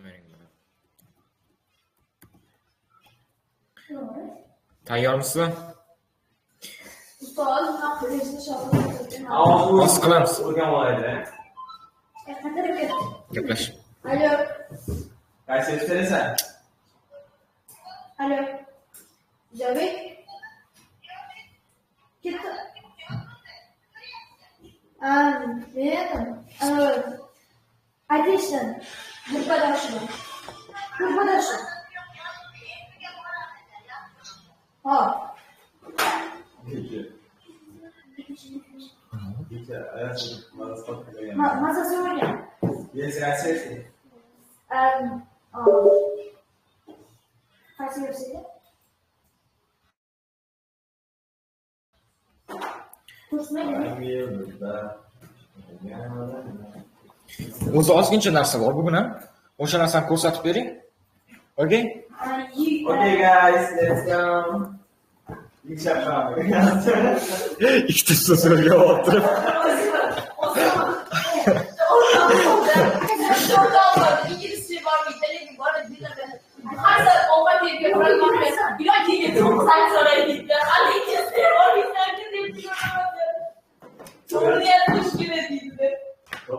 Bering mana. Tayyormisizlar? Ustoz, Hozir qilamiz. O'rganib olaydi. Gaplash. Alo. Qaysi eshitasan? Alo. Javik. Ketdi. Men Adishdan gruppadoshim. Gruppadoshim. Ha. Mazasi o'rgan. Yes, Qaysi versiya? O'zi ozgincha narsa bor bugun ham. O'sha narsani ko'rsatib bering. Okay? Okay guys, let's go. Ikkita so'z o'rganib o'tirib.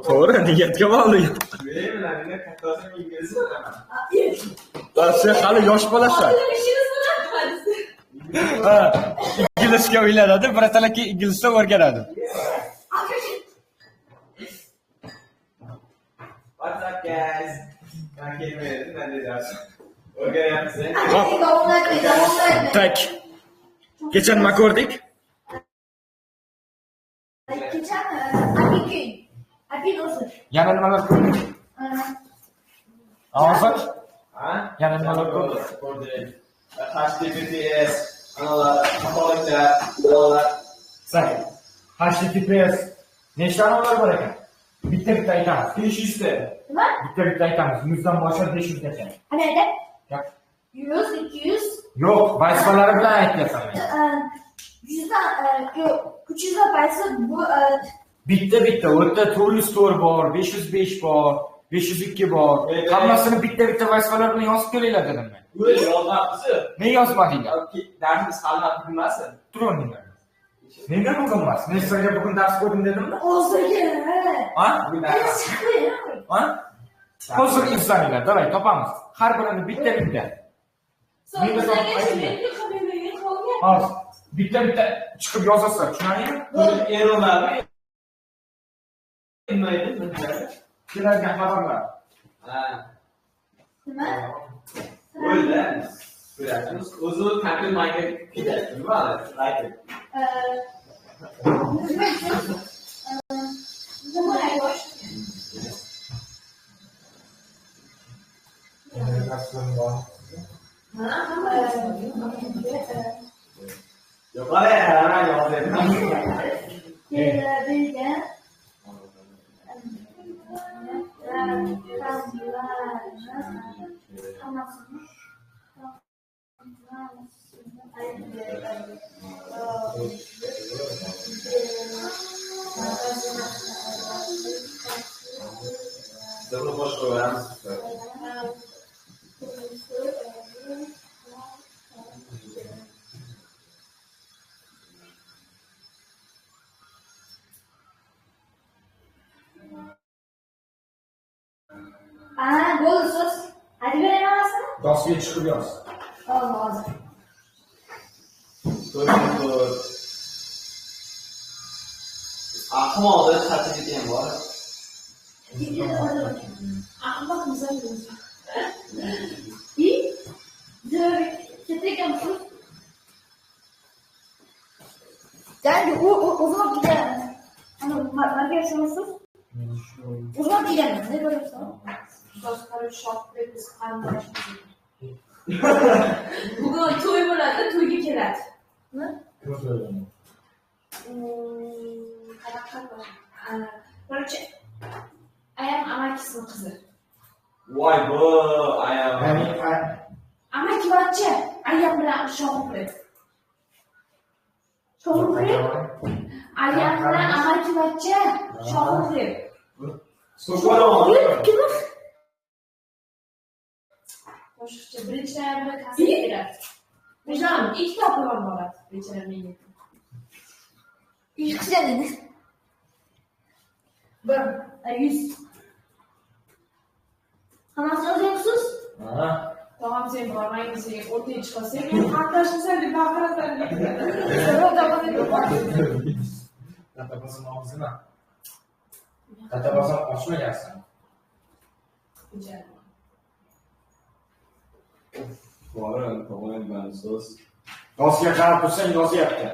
To'g'ri, niyatga bog'liq. Sen hali yosh bolasan. Ha, inglizga uylanadi, birato'la keyin inglizcha o'rganadi. What's up guys? Men kelmaydi, men ders. O'rganyapmiz. Tak. Kecha nima ko'rdik? Kecha Api o'zi. Yana nimalar ko'rdik? Hozir? Ha? Yana nimalar ko'rdik? Ko'rdik. HTTPS, analar, xatoliklar, analar. Sen HTTPS nechta analar bor ekan? Bitta-bitta aytamiz. 500 ta. Nima? Bitta-bitta aytamiz. 100 dan boshlab 500 gacha. Ana ayt. Gap. 100, 200. Yo'q, vazifalari bilan aytyapsan men. 100 dan, yo'q, 300 dan pasti bu Bitta-bitta, u yerda 404 bor, 505 bor, 502 bor. Hammasini bitta-bitta vazifalar bilan yozib kelinglar dedim men. O'zi yozmabmiz. Men yozmadinglar. Darsimiz hali bugunmasin. Turinglar. Nega bugun emas? Men sizlarga bugun dars qo'ydim dedimmi? Hozirgi. Ha? Bugun dars. Ha? Hozir izlaninglar, davay topamiz. Har birini bitta-bitta. Hozir bitta-bitta chiqib yozasizlar, tushunarlimi? Errorlarmi? Keladigan xabarlar. Ha. Nima? O'ldi. Ko'ryapmiz. O'zi kompyuter manga ketadi. Nima? Like. Nima? Yo'q, hali yo'q. Keladigan Bo'ldi so'z. Aytib beramanmi? Dossiya chiqib yoz. Hozir. To'g'ri. Ahmoqda ChatGPT ham bor. Ahmoq misol. I katta so'z. Yangi u o'zim degan. Ana marga shunisiz. O'zim degan, nima bo'lyapsan? Bugun to'y bo'ladi, to'yga keladi. Nima? Qanaqa? Короче, ayam amakisini qizi. Voy bu ayam. Amakivachcha ayam bilan sho'g'ullanadi. Sho'g'ullanadi? Ayam bilan amakivachcha sho'g'ullanadi. So'qmoq. Kim? Qo'shiqchi birinchi noyabrda konsert beradi. O'sham ikkita opam boradi, bechora menga. Ish qilgan edi. 1 100. Hammasini yozyapsiz? Ha. Tog'am sen bormang sen o'rtaga chiqasan, men qatnashimsan deb baqirasan. Databasini og'zini. Databasini ochmagansan. Borim, tog'am ben so'z. Yozga qarab tursang yozyapti.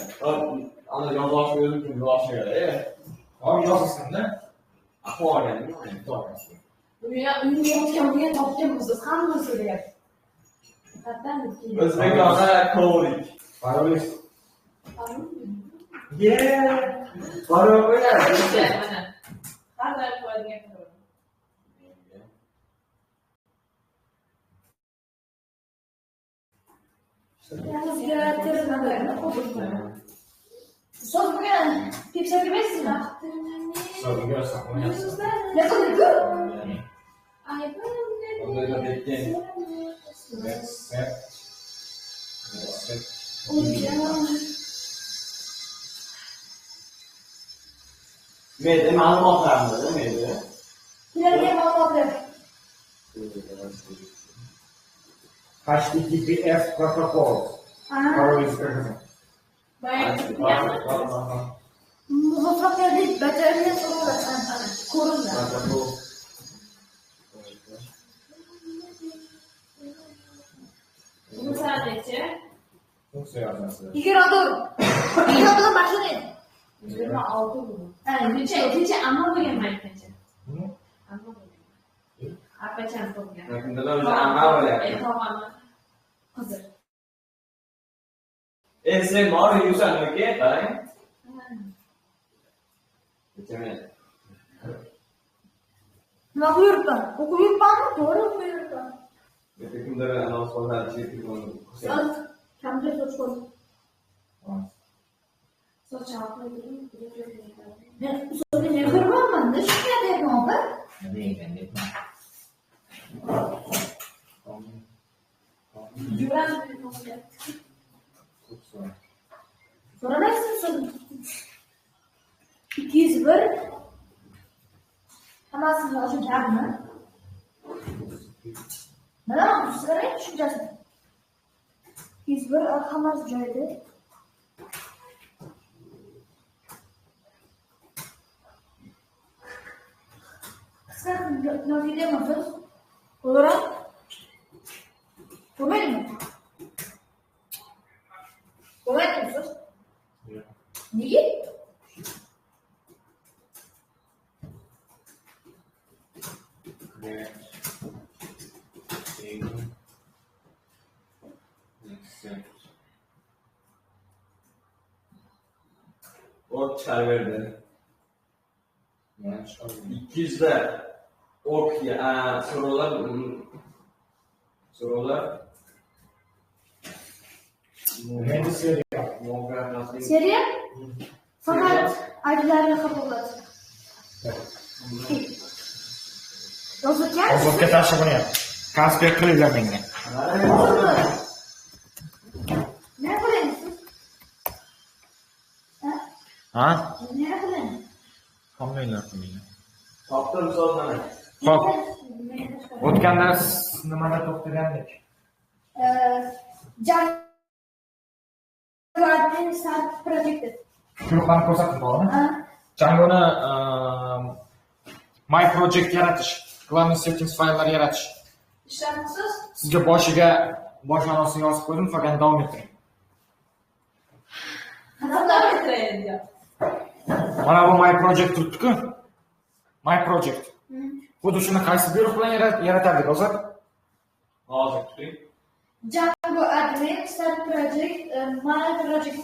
Ana yozosh o'zim uchun yozosh kerak. Hop, yozasan-da. Ahvol olganimni To'g'ri. Buni uyga yotgan topgan bo'lsa, hamma so'rayapti. Qatdan bitgan. O'zbekona kovrik. Paroliz. Yeah. Parol qo'yadi. Mana. Har doim qo'yadigan parol. So'z bugun pepsi bermaysizmi? So'zga saqlamayapsan. Ne qildi-ku? Undayda bekking. Accept. Accept. Meyda ma'lumotlarni, meyda. Kerakli ma'lumotlar. HTTPS protokol. Paroliz kirgizing. Muvaffaqiyatli bajarilgan so'rovlar ko'rildi. Bugun soat necha? Funksiya yozasiz. 24. 24 boshlanadi. 26 bugun. Kecha amma bo'lgan aytgancha. Amma bo'lgan. Apacham tug'gan. Kimdalar o'zi amma bo'lyapti. Tog'amni qizi. Sen bor yursan, okey, qarang. Nima qilib yuribman? O'qib yuribmanmi? To'g'ri o'qib yuribman. Kimdalar anons qiladi, telefonni. Kompyuter soch qo'y. Soch oqlaydi. Men usulni ne ko'ryapman? Nima deyapman opa? Nima deyapman? So'ramaysiz 201. Hammasini yozib gapmi? Nima so'rang tushunchasi? 201 hammasi joyida. Qisqa yozib Bo'laram? Bo'lmaydimi? Bo'lmaydimi so'z? Nega? O't chiqarib 200 da ok so'rovlar so'rovlar Endi seriya. Seriya? Faqat ayblarni qabul. Yozilgan? Ozodga tashlab buni ham. Konspekt qilinglar menga. Nima qilaysiz? Ha? Nima qilaysiz? Hammanglar qilinglar. Topdim so'zni. Xo'p. O'tgan dars nimada to'xtagandik? Django admin start project. Guruhlarni ko'rsatdim, to'g'rimi? Django'ni My Project yaratish, главный settings fayllari yaratish. Ishlamsiz? Sizga boshiga bosh ma'nosini yozib qo'ydim, faqat davom ettiring. Davom ettiraylik. Mana bu My Project turibdi-ku. My Project. Xuddi shuni qaysi buyruq bilan yaratardik hozir? Hozir tuting. Django admin start project my project.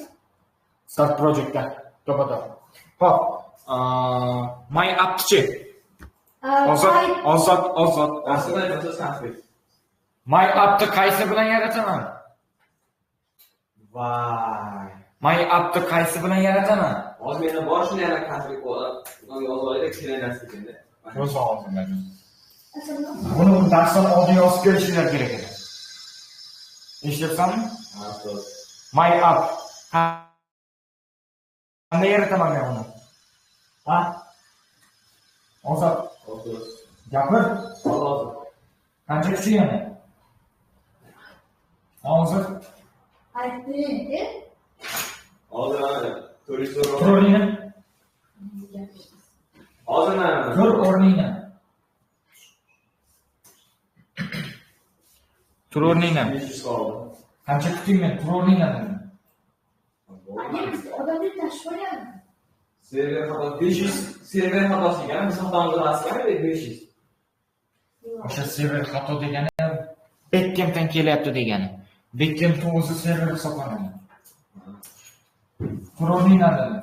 Start projectda. To'g'ri. Xo'p, my appchi. Ozod. My appni qaysi bilan yarataman? Vay. My appni qaysi bilan yarataman? Hozir menda bor shuni yana konflikt bo'ladi. Uni yozib olaylik, kerak narsa ekanda. O'z og'zimdan. Buni darsdan oldin yozib kelishinglar kerak edi. Eshityapsanmi? Ha, ustoz. My app. Qanday yarataman men uni? Ha? Ozod. Ustoz. Gapir. Hozir. Qancha kuchi yana? Hozir. Aytding, Hozir mana 404. Tur o'rningdan. Hozir mana. Tur o'rningdan. Tur o'rningdan. 500 qoldi. Qancha kutding men? Tur o'rningdan dedim. Odamni tashib qo'ygan. Server xato 500 server xatosi ekan, biz xatomiz emas ekan, 500. O'sha server xato degani backenddan kelyapti degani. Backend o'zi server hisoblanadi. Tur o'rningdan dedim.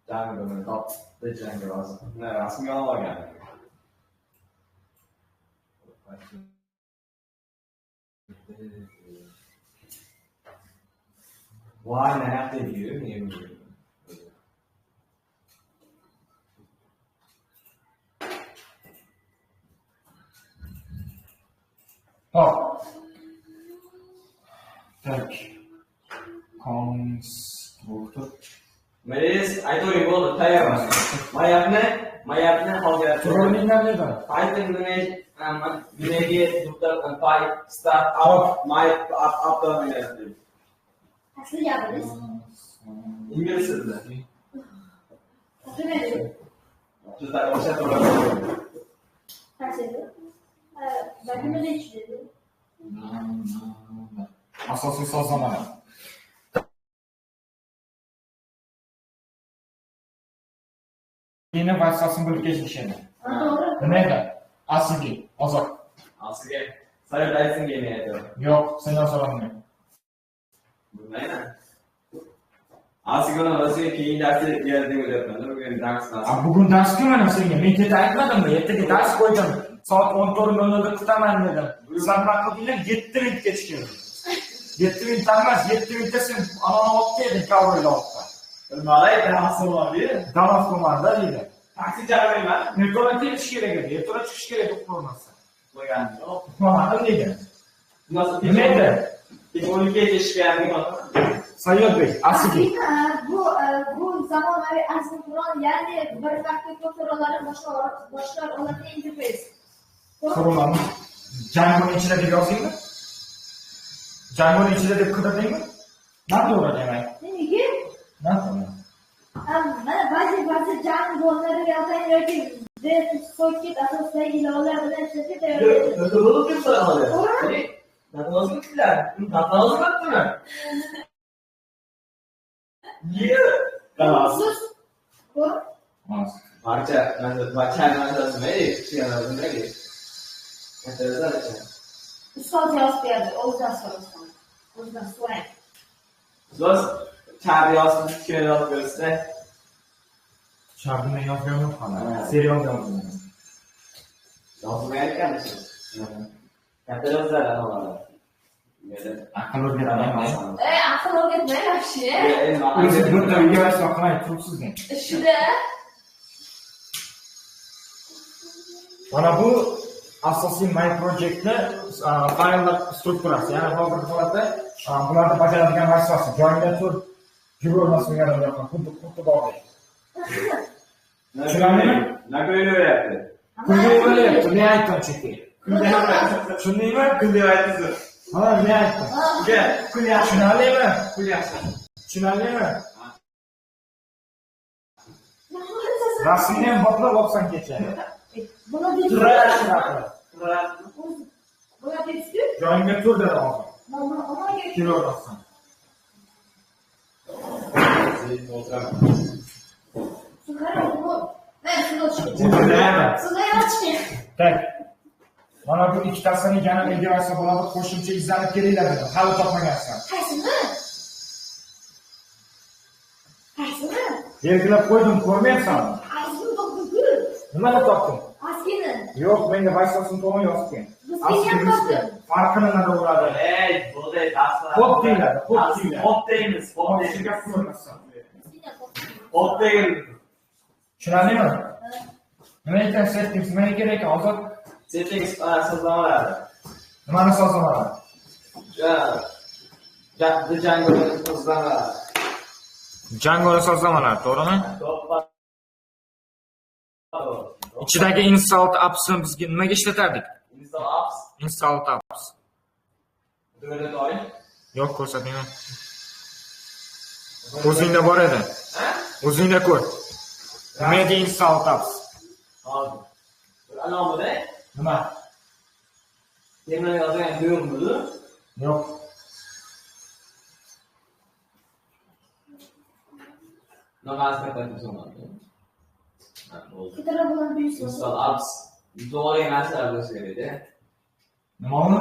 Django'ni topdi, Django hozir. Rasmga olgan. Voy, nima deydi, men bilmayman. Hop. Tak. Konstruktor. Melis, aytavering bo'ldi, tayyorman. Mayapni hozir. Tur o'rningdan dedim. Python manage py start up my app up demayapti. Asli gapiringiz. Ingliz tilida. Nima? Tuzlar o'sha turadi. Qaysi? Nima deydi? Asosiy sozlamalar. Yeni vazifasini bilib kechishadi. To'g'ri. Nima edi? Asliga, Ozod. Asliga. Sayt aytsin kelmayapti. Yo'q, sendan so'ramayman. Bilmayman. Asliga o'ziga keyin darsga keladi deb o'ylayapman. Bugun dars emas. Bugun dars-ku mana senga. Men kecha aytmadimmi? Ertaga dars qo'ydim. Soat 14:00 da kutaman dedim. Sen nima qildinglar? 7 minut kechikdim. 7 minut emas, 7 minutda sen anani olib kelding, kavroyni olib. Bilmalay, dars bo'lmadi. Dars bo'lmadi deydi. Taksi chaqirmayman. Ertaga kelish kerak edi, ertaga chiqish kerak edi uxlamasdan. Qo'yganim yo'q. Uxlamadim deydi. Nima edi? 12 kechikkanim yo'q. Sayyodbek, Asliga. Bu zamonaviy asynchron, ya'ni bir vaqtda ko'p so'rovlarni boshqara oladigan interfeys. So'rovlarni Django'ning ichida deb yozdingmi? Django'ning ichida deb qidirdingmi? Noto'g'ri demak. Nega? Noto'g'ri. Mana ba'zi Django'ni real-time yoki WebSocket asosidagi ilovalar bilan ishlatishga tayyorlanadi. Noto'g'ri deb so'radi. Noto'g'ri Noto'g'ri Niye? Siz bu Barcha nima? Ustoz yozib berdi, o'zidan so'rasan. O'zidan so'rang. Ustoz char yozib, keyin yozib bersa. Charni men yozganim hali. Serial yozdim. Yozmagan ekansiz. Katta yozlar hali. Aql o'rgatmang. Aql o'rgatmang вообще. O'zi bitta uyga vazifа qilmay turibsiz. Shuda. Mana bu asosiy My Projectni fayllar strukturasi, ya'ni hozirgi holatda bularni bajaradigan vazifasi. Joyingda tur, yugurmasin yarim yoqqa, xuddi bog'dek. Tushunarlimi? Nagoylayapti. Kullayapti, men aytdim chunki. Tushundingmi? Kullayapsiz. Ha, men aytdim. Gel, kulyapti. Tushunarlimi? Kulyapti. Tushunarlimi? Rasmni ham boplab olsan kecha. Joyingga tur dedi hozir. Kelavermasdan. Tak. Mana bu ikkitasini yana egasi bo'ladi, qo'shimcha izlanib kelinglar dedim. Hali topmagansan. Qaysini? Qaysini? Belgilab qo'ydim, ko'rmayapsanmi? Qaysini topding-ku? Nimani topding? Askini. Yo'q, menga vazifasini to'g'ri yozib kel. Askini topdim. Farqi nimada bo'ladi? Ey, bo'ldi, darslar. Xo'p deyiladi, xo'p deyiladi. Xo'p deymiz, xo'p deymiz. Xo'p deymiz. Tushunarlimi? Nima ekan settings? Nimaga kerak ekan Ozod? Settings sozlamalari. Nimani sozlamalari? Django sozlamalari. Django sozlamalari, to'g'rimi? Ichidagi install appsni bizga nimaga ishlatardik? Install apps. Install apps. Ko'rsatib. Yo'q, ko'rsatmayman. O'zingda bor edi. O'zingda ko'r. Nimaga install apps? Hozir. Anomida? Nima? Nima yozgan yo'qmidi? Yo'q. Nima install apps. To'g'ri narsalar bo'lishi kerak-da. Nima uni?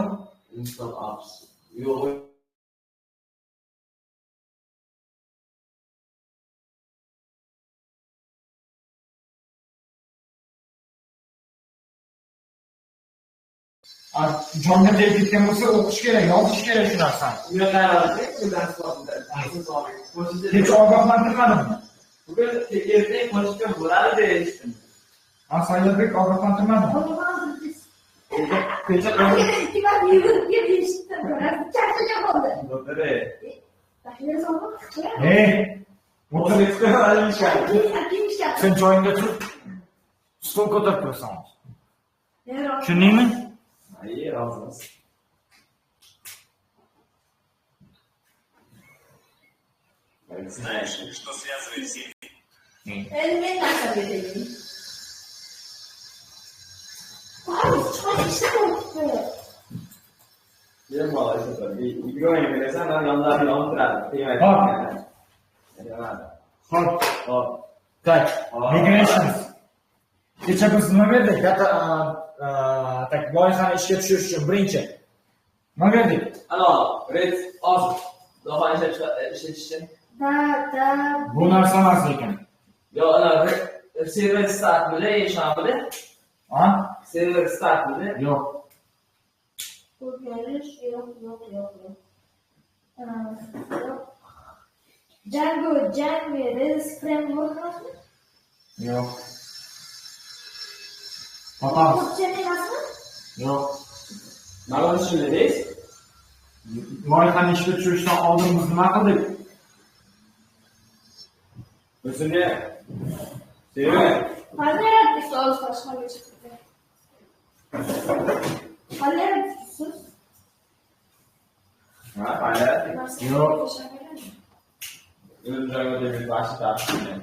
Install apps. Yo'q. Jonga tegib ketgan bo'lsa o'qish kerak, yozish kerak shu narsani. Hech ogohlantirmadimmi? Bugun ertaga qo'shib bo'ladi deb eshitdim. Ha, Sayyodbek ogohlantirmadimi? Kecha sen joyingda turib stol ko'tarib turasan. Tushundingmi? Hayır, razımız. Знаешь, что связывает всех? Hop. Tak, migrations. Kecha biz nima berdik? Tak, loyihani ishga tushirish uchun birinchi nima berdik? Alo, red off. Loyihani ishlatish. Da. Bu narsa emas lekin. Yo'q, ana server start bilan ishlamadi. Ha? Server start bilan? Yo'q. Ko'parish yo'q, yo'q, yo'q, yo'q. Django, Django Rails framework emasmi? Yo'q. Topamiz. Emasmi? Yo'q. Mana shuni deysiz? Loyihani ishga tushirishdan oldin biz nima qildik? O'zini server. Qanday yaratdingiz boshqaga chiqdi? Qanday yaratdingiz? Ha, qanday? Yo'q. O'zim joyga deb boshqa tartibni.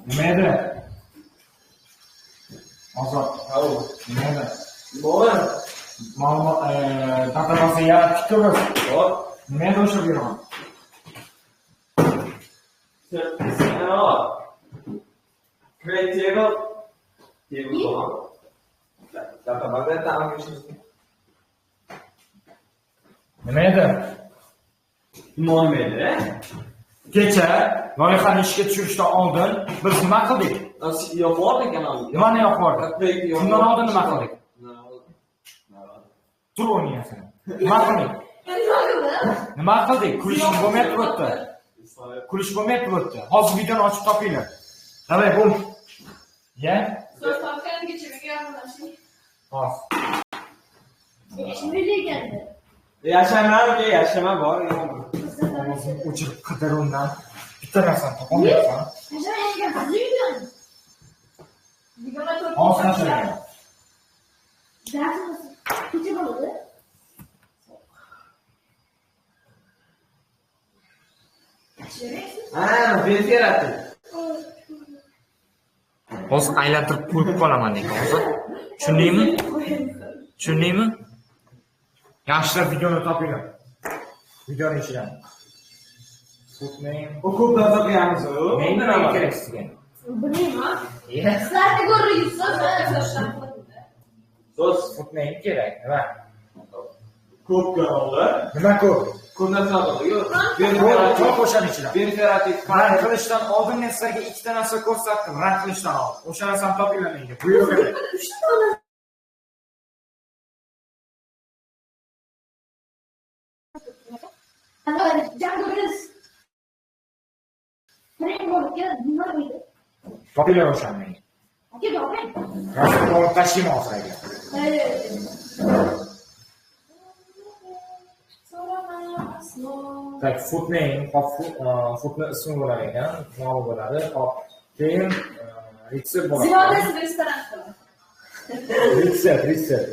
Nima edi? Ozod. Nima edi? Nima? Ma'lumot database yaratdik-ku biz. Hop. Nima edi o'sha buyruq? Create table. Table bo'lgan. Database ta'minlashimiz. Nima edi? Nima edi? Kecha loyihani ishga tushirishdan oldin biz nima qildik? Yo'q, kanalni. Nimani yoqib yubordik? Undan oldin nima qildik? Tur o'ynayapsan. Nima qildik? Nima qildik? Kulish bo'lmayapti bu yerda. Kulish bo'lmayapti bu yerda. Hozir videoni ochib topinglar. Davay, bo'l. Ya? So'z topgangacha menga yaqinlashing. Hozir. Shunday degandi. Yashaman, yashama bor, yo'qmi? Ovozim o'chirib qidir undan. Bitta narsani topolmayapsan. Hozir tashlagan. Darsimiz kecha bo'ldi. Ha, belgi yaratdi. Hozir aylantirib qo'yib qolaman lekin hozir. Tushundingmi? Tushundingmi? Yaxshilab videoni topinglar. Videoni ichidan. Footname. O ko'p narsa qilamiz u. Nima kerak sizga? Bilmayman. Yes. Sizlarni ko'rib So'z footname kerak. Nima? Ko'p kanallar. Nima ko'p? Ko'p narsa yo'q. Ko'p o'shani ichidan. Belgi yaratdik. Rang qilishdan oldin men sizlarga ikkita narsa ko'rsatdim. Rang qilishdan oldin. O'sha narsani topinglar menga. Buyruq. Django Frameworkga nima deydi? Topinglar o'shani menga. Aka, toping. Rasmni olib tashlayman hozir aka. Tak, food name, hop, foodni ismi bo'lar ekan, nomi bo'ladi. Hop, keyin retsept bo'ladi. Ziyodasi restoran qiladi. Retsept, retsept.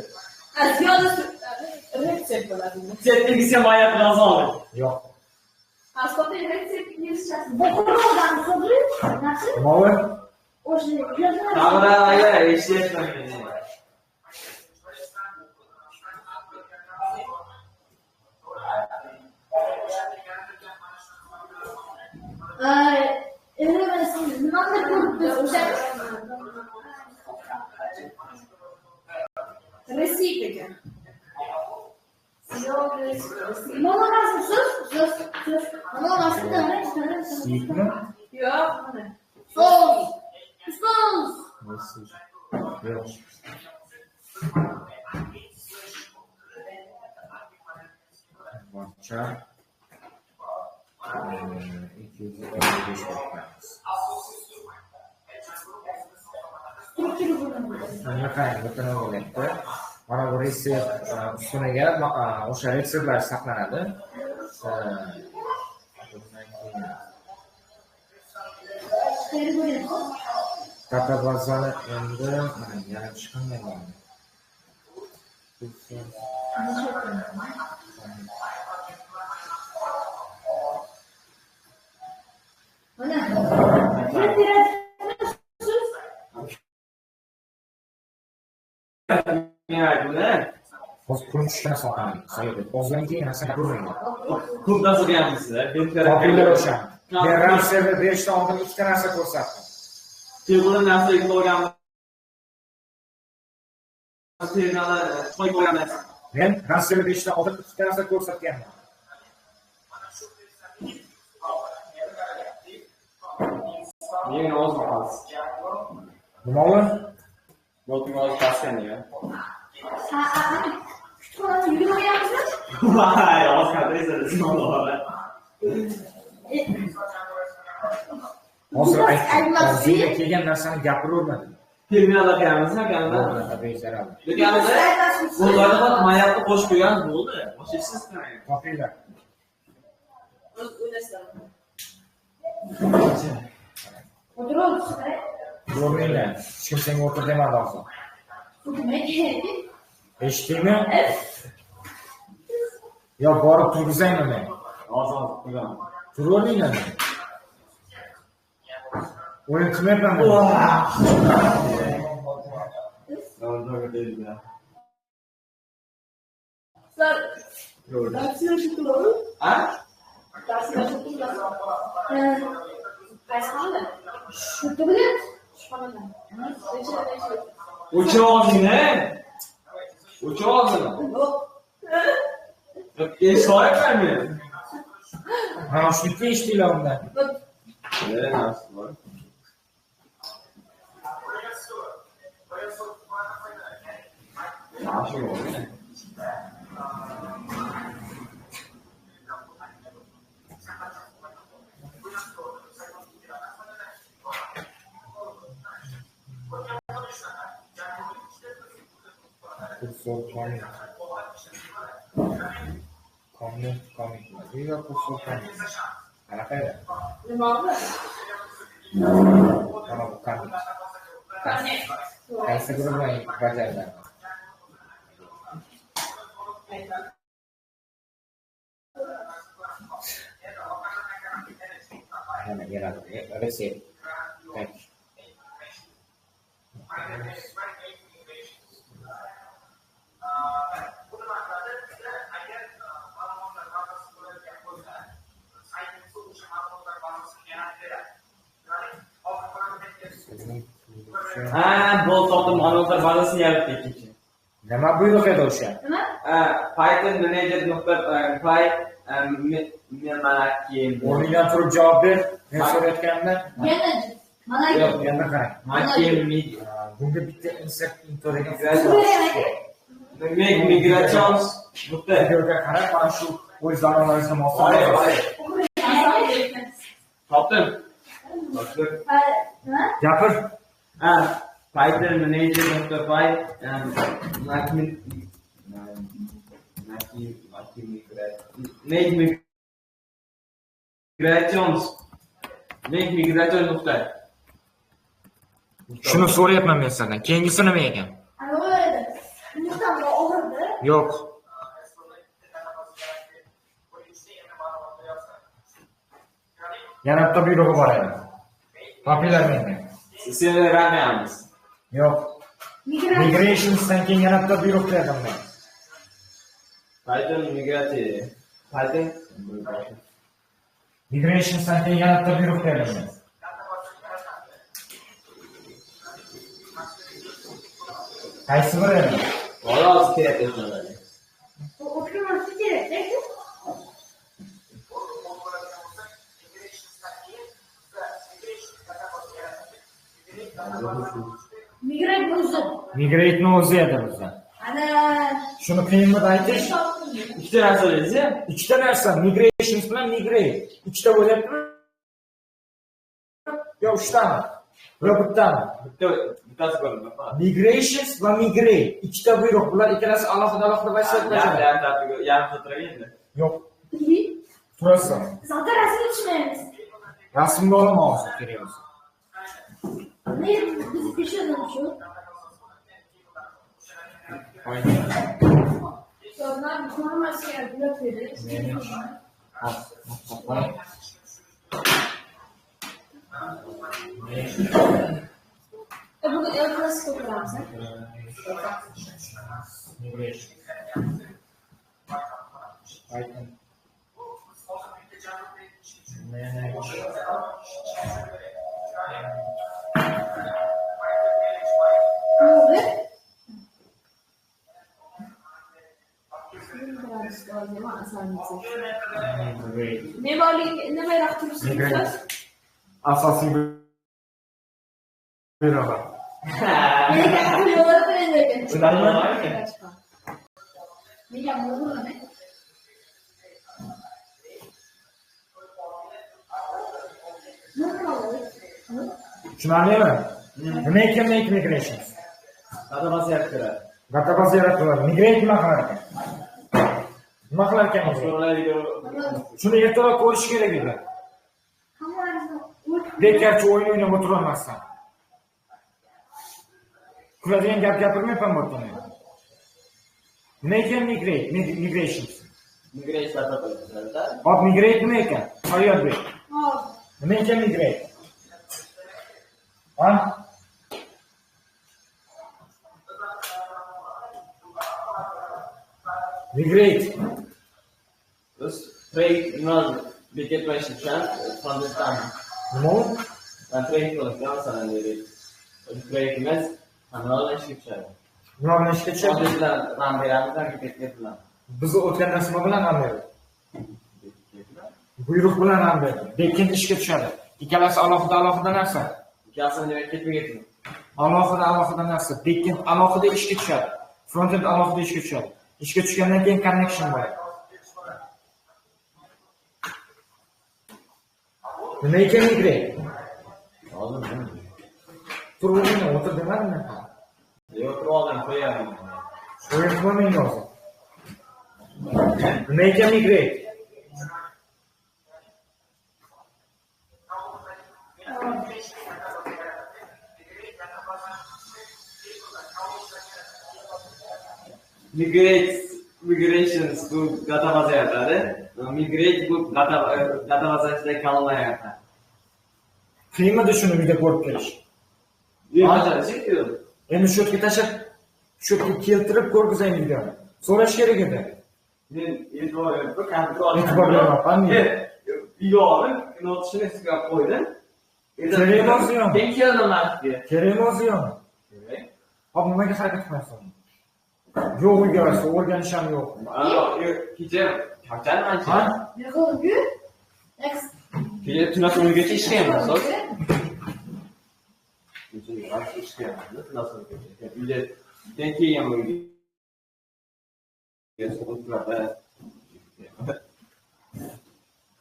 Ziyodasi retsept bo'ladi. Retsept mayat yozoldi. Yo'q. Asosda retsept inglizchasi. Buxorodan so'g'ri, narsa? Nima u? O'sha yozma. Kamera aka, eshityapman men. Nimadir ko'ribmiz o'sha. Receipt ekan. Mana narsa so'z, so'z, so'z. Mana narsa nima? Siyikmi? Yo'q, mana. So'z. So'z. Yo'q. Varchar 255 qo'yamiz. Mana qarang, bu nima bo'lyapti? Mana bu retsept ustuniga o'sha retseptlar saqlanadi. Databazani endi mana yaratish qanday bo'ladi? Mana. Hozir pulni tushgan sohani. Hozirdan keyin narsa gapirmayman. Ko'p narsa deyapsiz. Topinglar o'shani. Men RAM server berishdan oldin ikkita narsa ko'rsatdim. Telefonni narsa qo'yganmiz. Men RAM server berishdan oldin ikkita narsa ko'rsatganman. Men o'zim hozir. Nima u? Noting hozir pastgan ya. Ha, kutubxonada yurib olganmizmi? Voy, hozir qadriysiz, nima bo'ladi? Hozir aytdim, o'zingga kelgan narsani gapiravermadim. Terminalda qilyapmizmi, akamda? Do'konda bo'ladi, mayatni qo'shib qo'ygan bo'ldi. Boshqa hech narsa qilmaydi. Topinglar. O'z o'ynasizlar. O'tirib, Ko'rmanglar. Hech kim senga o'tir demadi hozir. Eshitdingmi? Yo, borib turg'izaymi men? Hozir hozir qo'yaman. Turavermanglar. O'yin qilmayapman men. Sizlar darslar shu? Ha? Darslar shu. Qaysi xonada? Shu bilan Shu xonada. Necha necha? O'chir og'zingni. O'chir og'zingni. Yo'q. Eshoyapman men. Ha, shuni eshitdinglar undan. Narsa bor. Mana shu bo'ldi. Kursor commit. Commit, commit. Nima kursor commit? Qanaqa edi? Nima bu? Mana bu commit. Commit. Qaysi biri bilan bajariladi? Mana beradi. Reset. Tak. Ha, bo'ldi, topdim, ma'lumotlar bazasini yaratdi ikkinchi. Nima buyruq edi o'sha? Nima? Python manager.py manakim. O'rningdan turib javob ber. Men so'rayotganimda. Yana mana yo'q, yana qarang. Manakim bunga bitta insert into degan Migrations bitta videoga qarab mana shu O'z zamonlaringizga mos. Topdim. Gapir. Ha, Python manage.py make migration nuqta. Shuni so'rayapman men sizdan. Keyingisi nima ekan? Yo'q. Yana bitta buyrug'i bor edi. Topinglar menga. Seni ramayamiz. Yo'q. Migrationsdan keyin yana bitta buyruq berdim men. Python migratsiya. Python migrationsdan keyin yana bitta buyruq berdim men. Qaysi biri edi? Hozir kerak o'shalarga. Migrate o'zi. Migrate'ni o'zi edi bizda. Ana shuni qiyinmidi aytish? Ikkita narsa dedingiz-ya? Ikkita narsa, migrations bilan migrate. Ikkita bo'lyaptimi? Yo, uchtami? Yo, bittami? Bittasi bo'ldi. Migrations va migrate. Ikkita buyruq. Bular ikkalasi alohida-alohida vaziyat bajaradi. Yarim soat endi. Yo'q. Turasiz. Zaten rasmga tushmaymiz. Rasmga olaman hozir, kerak bo'lsa. Ne bizi pishirdim shu. Bugün El Clasico ko'ramiz. Nima turibsiz? Asosiy buyrug'i. Tushunarlimi? Nima ekan make migrations? Database yaratiladi. Database yaratiladi. Migrate nima qilar ekan? Nima qilar ekan? Shuni ertaroq ko'rish kerak edi. Bekarchi o'yin o'ynab o'tirolmasdan. Kuladigan gap gapirmayapman bu yerda men. Nima ekan migrate? Migrations. Migrate database. Hop, migrate nima ekan? Faryodbek. Nima ekan migrate? Ha? Migrate. Biz proyekt nima bekatma ishlatgan frontenddan. Nima u? Ben proyekt qilgan masalan deylik. O'sha proyektimiz nima bilan ishga tushadi? Nima bilan ishga tushadi? Frontend bilan ram beramiz, backend bilan. Biz o'tgan dars nima bilan ram berdik? Buyruq bilan ram berdik. Backend ishga tushadi. Ikkalasi alohida-alohida narsa. Ikkalasini demak ketma-ketmi? Alohida-alohida narsa. Backend alohida ishga tushadi. Frontend alohida ishga tushadi. Ishga tushgandan keyin connection bo'ladi. Nima ekan migrate? Turib o'tirma, o'tir demadim men. Yo'q, turib oldim, qo'yapman. Qo'yib qo'ymang hozir. Nima ekan migrate? Migrate, migrations bu database yaratadi. Migrate bu database ichidagi kolonnalar yaratadi. Qiyinmidi shuni uyda ko'rib kelish? Yo'q, Endi shu yerga tashlab, shu yerga keltirib ko'rgizaymi videoni. So'rash kerak edi. Men e'tibor berib, kompyuter oldim. E'tibor bermayapman. Uyga olib, notishini ustiga qo'ydim. Kerakmi o'zi yo'qmi? Men keldim narxiga. Kerakmi o'zi yo'qmi? Kerak. Hop, nimaga harakat qilmayapsan? Yo'q, uyga rosa o'rganish ham yo'q. Kecha charchadim ancha. Ha? Yo'q-ku. Kecha tunasi o'ngacha ishlayapman, so'z. Kecha rosa ishlayapman, tunasi o'ngacha. Uyda keyin uyga.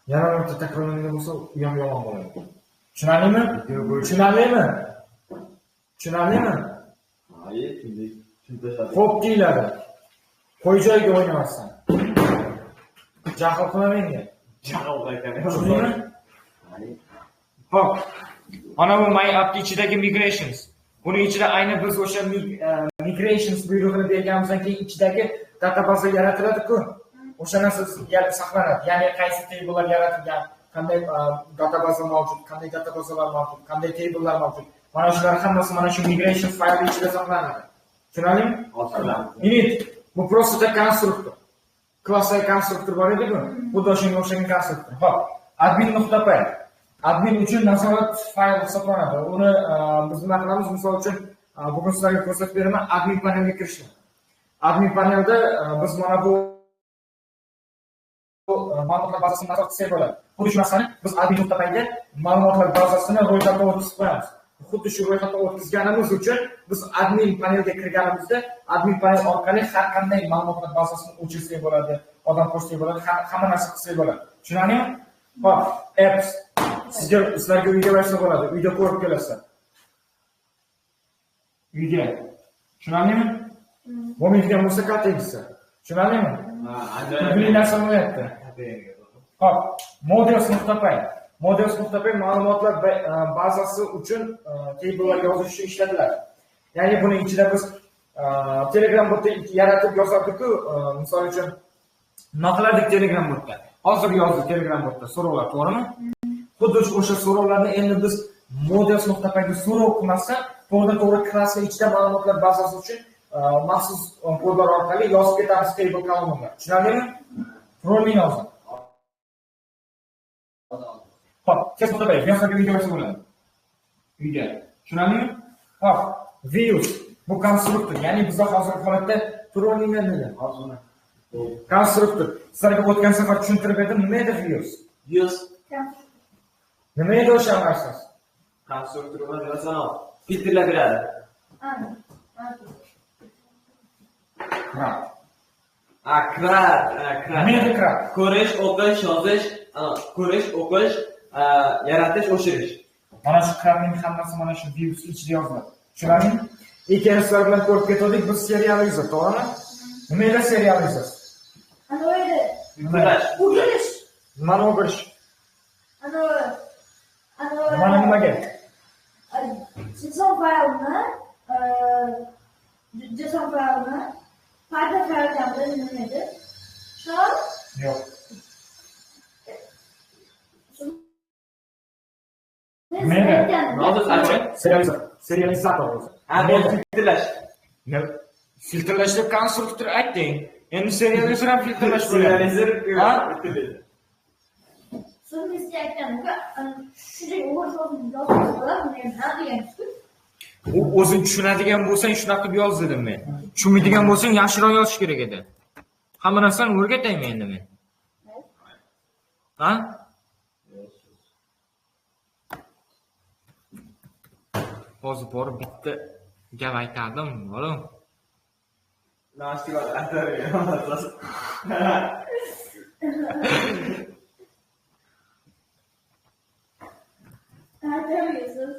Yana marta takrorlanadigan bo'lsa, u ham yomon bo'ladi. Tushunarlimi? Tushunarlimi? Tushunarlimi? Xo'p deyiladi. Qo'y joyiga o'ynamasdan. Jahl qilma menga. Tushundingmi? Xo'p. Mana bu my app ichidagi migrations. Buni ichida ayni biz o'sha migrations buyrug'ini berganimizdan keyin ichidagi database yaratiladi-ku. O'sha narsa saqlanadi. Ya'ni qaysi tablelar yaratilgan, qanday database mavjud, qanday databaselar mavjud, qanday tablelar mavjud. Mana shular hammasi mana shu migration fayli ichida saqlanadi. Tushunarlimi? Init bu просто konstruktor. Klassdagi konstruktor bor edi-ku. Xuddi o'shanga o'xshagan konstruktor. Xo'p, admin.py. Admin uchun nazorat fayli hisoblanadi. Uni biz nima qilamiz? Misol uchun bugun sizlarga ko'rsatib beraman admin panelga kirishni. Admin panelda biz mana bu ma'lumotlar bazasini nazorat qilsak bo'ladi. Xuddi shu narsani biz admin.pyga ma'lumotlar bazasini ro'yxatdan o'tkazib qo'yamiz. Xuddi shu ro'yxatdan o'tkazganimiz uchun biz admin panelga kirganimizda admin panel orqali har qanday ma'lumotlar bazasini o'chirsak bo'ladi, odam qo'shsak bo'ladi, hamma narsa qilsak bo'ladi. Tushunarlimi? Xo'p, apps sizlarga uyga bersa bo'ladi, uyda ko'rib kelasizlar. Uyga. Tushunarlimi? Bo'lmaydigan bo'lsa kaltakisa. Tushunarlimi? Kulgili narsa bo'lyapti. Xo'p, models.py. Models.py ma'lumotlar bazasi uchun tablelar yozish uchun ishlatiladi. Ya'ni buni ichida biz Telegram botni yaratib yozardik-ku, misol uchun nima qilardik Telegram botda? Hozir yozdik Telegram botda so'rovlar, to'g'rimi? Xuddi o'sha so'rovlarni endi biz models.pyga so'rov qilmasdan, to'g'ridan-to'g'ri klassning ichida ma'lumotlar bazasi uchun maxsus kodlar orqali yozib ketamiz table columnlar. Tushunarlimi? Rolling hozir. Xo'p, test.py, bu uyga bersa bo'ladi. Uyga. Tushunarlimi? Xo'p, views bu konstruktor, ya'ni bizda hozirgi holatda trollinglar nima? Hozir konstruktor. Sizlarga o'tgan safar tushuntirib berdim, nima edi views? Views nima edi o'sha narsasi? Konstruktor masalan, filtrlar beradi. CRUD. CRUD, CRUD. Nima edi CRUD? Ko'rish, o'qish, yozish, ko'rish, o'qish, yaratish, o'chirish. Mana shu CRUDning hammasi mana shu views ichida yoziladi. Tushunarlimi? Ikkinchi sizlar bilan ko'rib ketdik, biz serializer, to'g'rimi? Nima edi serializer? Ana edi. Filtrlash. O'girish. Nimani o'girish? Ana Nimani nimaga? JSON faylni, JSON faylni Python faylga nima edi? Shu? Yo'q. Nima edi? Serializer. Serializator o'zi. Ha, bu filtrlash. Filtrlash deb konstruktor aytding. Endi serializer ham filtrlash bo'ladi. Serializer ha? So'ngisi aytganimda, shunday o'g'ir yozib bo'ladi, nima degan? U o'zing tushunadigan bo'lsang shunaqa qilib yoz dedim men. Tushunmaydigan bo'lsang yaxshiroq yozish kerak edi. Hamma narsani o'rgataymi endi men? Ha? Hozir borib bitta gap aytardim, o'g'lim. Nashti aytar. Aytarsiz.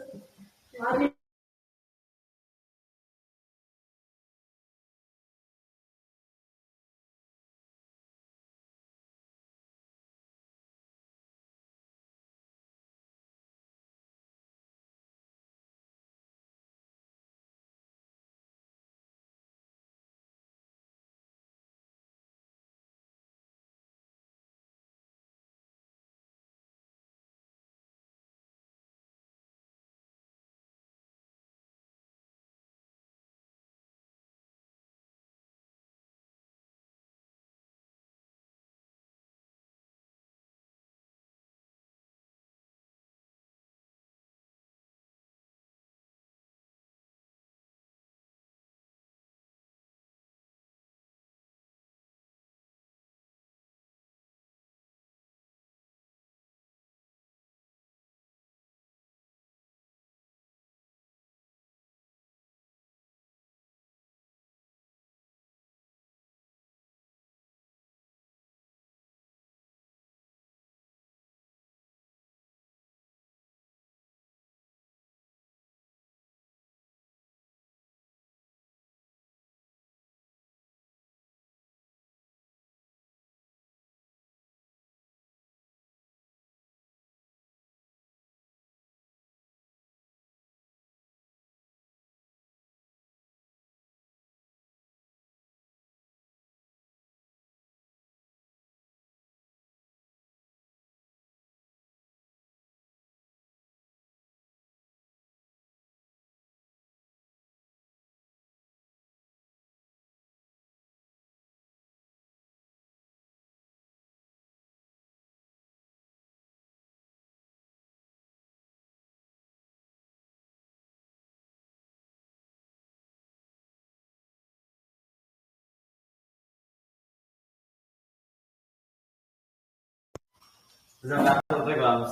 Biz ham dars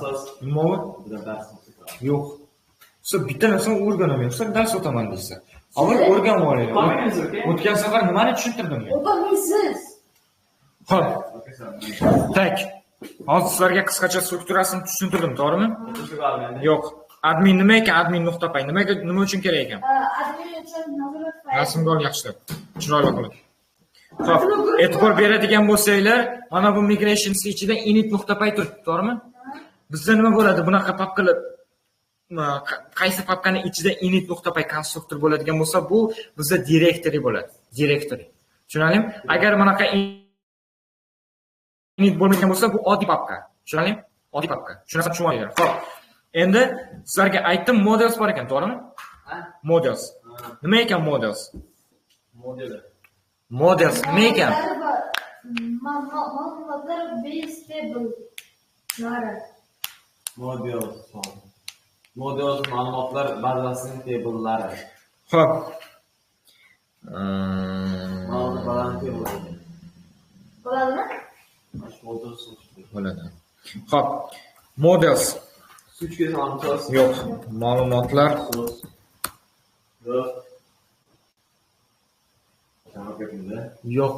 o'tamiz. Nima u? Biz ham dars o'tamiz. Yo'q. Siz bitta narsani o'rganamayapsiz, dars o'taman deysiz. Avval o'rganib olinglar. O'tgan safar nimani tushuntirdim men? O'qiysiz. Xo'p. Tak. Hozir sizlarga qisqacha strukturasini tushuntirdim, to'g'rimi? Yo'q. Admin nima ekan? Admin.py nimaga, nima uchun kerak ekan? Admin uchun nazorat fayl. Rasmga ol yaxshilab, chiroyli qilib. Xo'p, e'tibor beradigan bo'lsanglar, mana bu migrations ichida init.py turibdi, to'g'rimi? Bizda nima bo'ladi? Bunaqa papkalar qaysi papkani ichida init.py konstruktor bo'ladigan bo'lsa, bu bizda directory bo'ladi. Directory. Tushunarlimi? Agar bunaqa init bo'lmagan bo'lsa, bu oddiy papka. Tushunarlimi? Oddiy papka. Shu narsani tushunib olinglar. Xo'p. Endi sizlarga aytdim, models bor ekan, to'g'rimi? Models. Nima ekan models? Model. Models nima ekan? Ma'lumotlar base table. Nari. Models. Models ma'lumotlar bazasining tablelari. Xo'p. Ma'lumotlar table. Bo'ladimi? Models. Bo'ladi. Xo'p. Models. Yo'q, ma'lumotlar. Yo'q,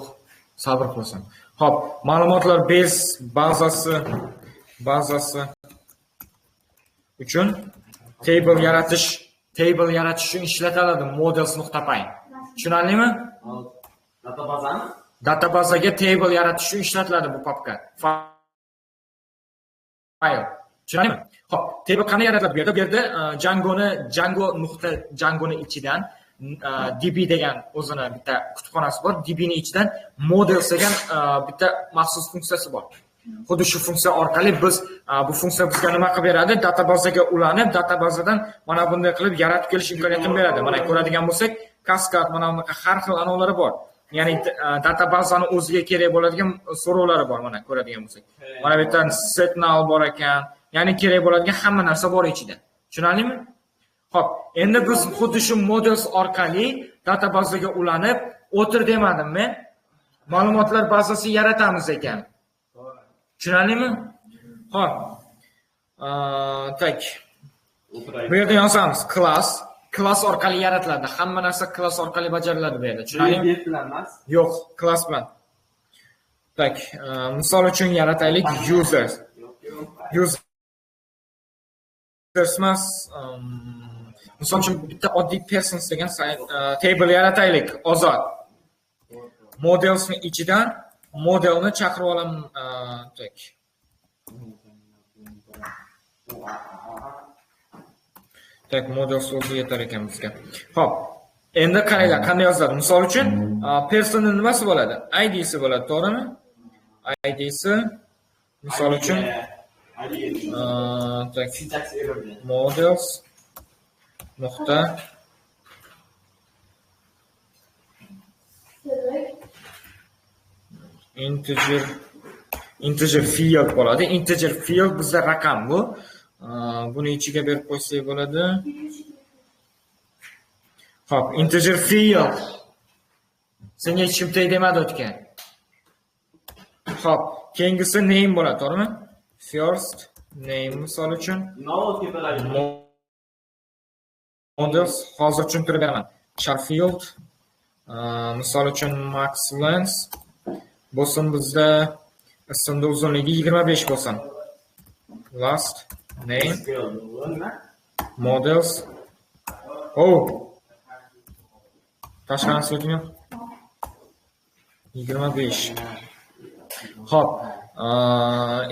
sabr qilasan. Xo'p, ma'lumotlar base bazasi uchun table yaratish uchun ishlatiladi models.py. Tushunarlimi? Databazami? Databazaga table yaratish uchun ishlatiladi bu papka. Fayl. Tushunarlimi? Xo'p, table qanday yaratiladi bu yerda? Bu yerda Django'ni ichidan DB degan o'zini bitta kutubxonasi bor. DB ni ichidan models degan bitta maxsus funksiyasi bor. Xuddi shu funksiya orqali biz bu funksiya bizga nima qilib beradi? Databazaga ulanib, databazadan mana bunday qilib yaratib kelish imkoniyatini beradi. Mana ko'radigan bo'lsak, kaskad mana bunaqa har xil anovlari bor. Ya'ni databazani o'ziga kerak bo'ladigan so'rovlari bor, mana ko'radigan bo'lsak. Mana bu yerdan set null bor ekan. Ya'ni kerak bo'ladigan hamma narsa bor ichida. Tushunarlimi? Xo'p, endi biz xuddi shu models orqali databazaga ulanib, o'tir demadim men. Ma'lumotlar bazasi yaratamiz ekan. Tushunarlimi? Xo'p. Tak. Bu yerda yozamiz class, klass orqali yaratiladi. Hamma narsa klass orqali bajariladi bu yerda. Tushunarlimi? Yo'q, klass bilan. Tak, misol uchun yarataylik users. Users emas, misol uchun bitta oddiy persons degan table yarataylik, ozod. Modelsni ichidan modelni chaqirib olaman, tak. Tak, model so'zi yetar ekan bizga. Xo'p, endi qaranglar, qanday yoziladi? Misol uchun, personni nimasi bo'ladi? ID'si bo'ladi, to'g'rimi? ID'si misol uchun tak, models nuqta integer field bo'ladi. Integer field bizda raqam bu. Buni ichiga berib qo'ysak bo'ladi. Xo'p, integer field. Senga hech kim teg demadi o'tgan. Xo'p, keyingisi name bo'ladi, to'g'rimi? First name misol uchun. Models hozir tushuntirib beraman. Char field, misol uchun max length bo'lsin bizda ismning uzunligi 25 bo'lsin. Last name models. Oh. Tashqarisi yo'qmi? 25. Xo'p,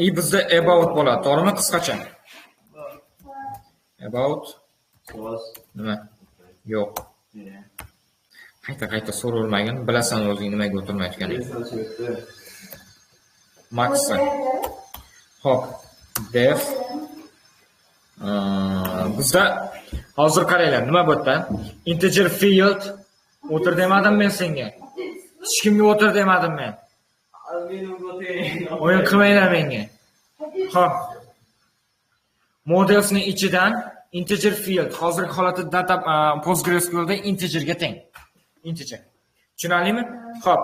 i bizda about bo'ladi, to'g'rimi? Qisqacha. About nima? Yo'q. Qayta-qayta so'ravermagin, bilasan o'zing nimaga o'tirmayotganingni. Max. Xo'p, def. Bizda hozir qaranglar, nima bu yerda? Integer field o'tir demadim men senga. Hech kimga o'tir demadim men. O'yin qilmanglar menga. Xo'p. Modelsning ichidan integer field hozirgi holatda data PostgreSQLda integerga teng. Integer. Tushunarlimi? Xo'p,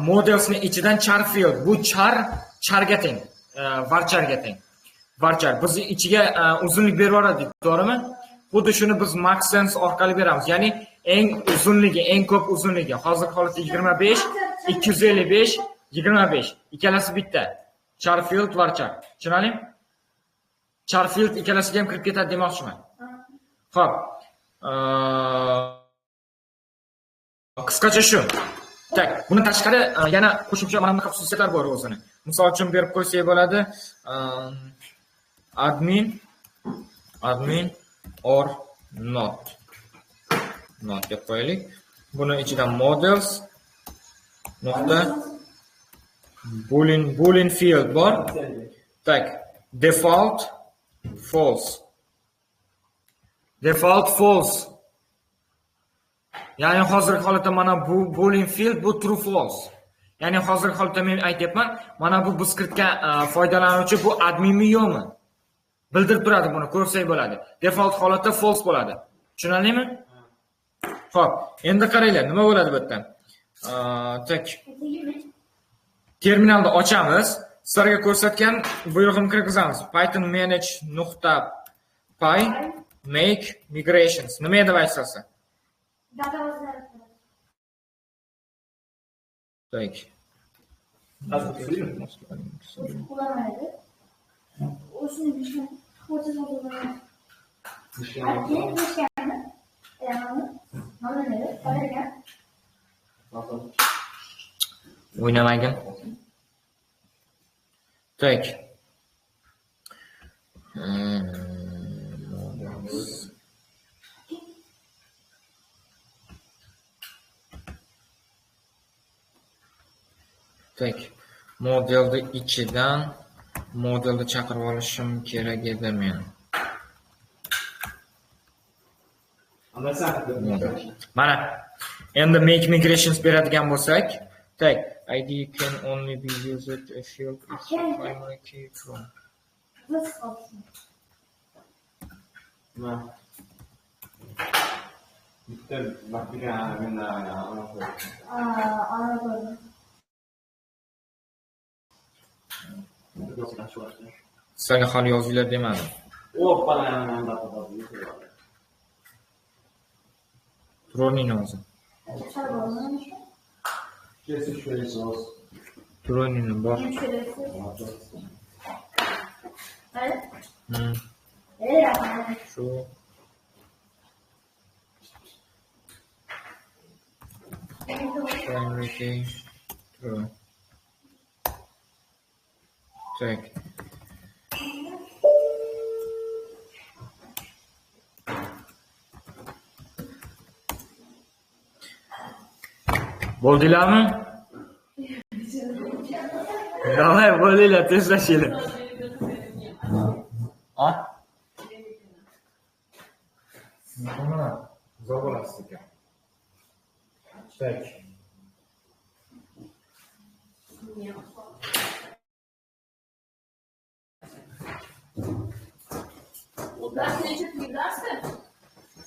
modelsning ichidan char field. Bu char charga teng. Varcharga teng. Varchar biz ichiga uzunlik berib yuboradi, to'g'rimi? Xuddi shuni biz max length orqali beramiz. Ya'ni eng uzunligi, eng ko'p uzunligi. Hozirgi holatda 25, 255, 25. Ikkalasi bitta. Char field varchar. Tushunarlimi? Char field ikkalasiga ham kirib ketadi demoqchiman. Xo'p. Qisqacha shu. Tak, bundan tashqari yana qo'shimcha mana bunaqa xususiyatlar bor o'zini. Misol uchun berib qo'ysak bo'ladi. Admin, admin or not. Not deb qo'yaylik. Buni ichidan models nuqta boolean field bor. Tak, default false. Default false. Ya'ni hozirgi holatda mana bu boolean field bu true false. Ya'ni hozirgi holatda men aytyapman, mana bu biz kiritgan foydalanuvchi bu adminmi yo'qmi? Bildirib turadi buni, ko'rsak bo'ladi. Default holatda false bo'ladi. Tushunarlimi? Xo'p, endi qaranglar, nima bo'ladi bu yerda? Tak. Terminalni ochamiz. Sizlarga ko'rsatgan buyrug'imni kirgizamiz. Python manage .py make migrations. Nima edi vazifasi? Tak. O'ynamagin. Tak. Tak. Modelni ichidan modelni chaqirib olishim kerak edi men. Mana endi make migrations beradigan bo'lsak, tak, ID can only be used a field is primary key from. Sizlarga hali yozinglar demadim. Turoning o'zi. Turoning bor. Shu. Primary key true. Tak. Bo'ldinglarmi? Davay, bo'linglar, tezlashinglar. A? Nima? Zo'r bo'lasiz ekan. Tak.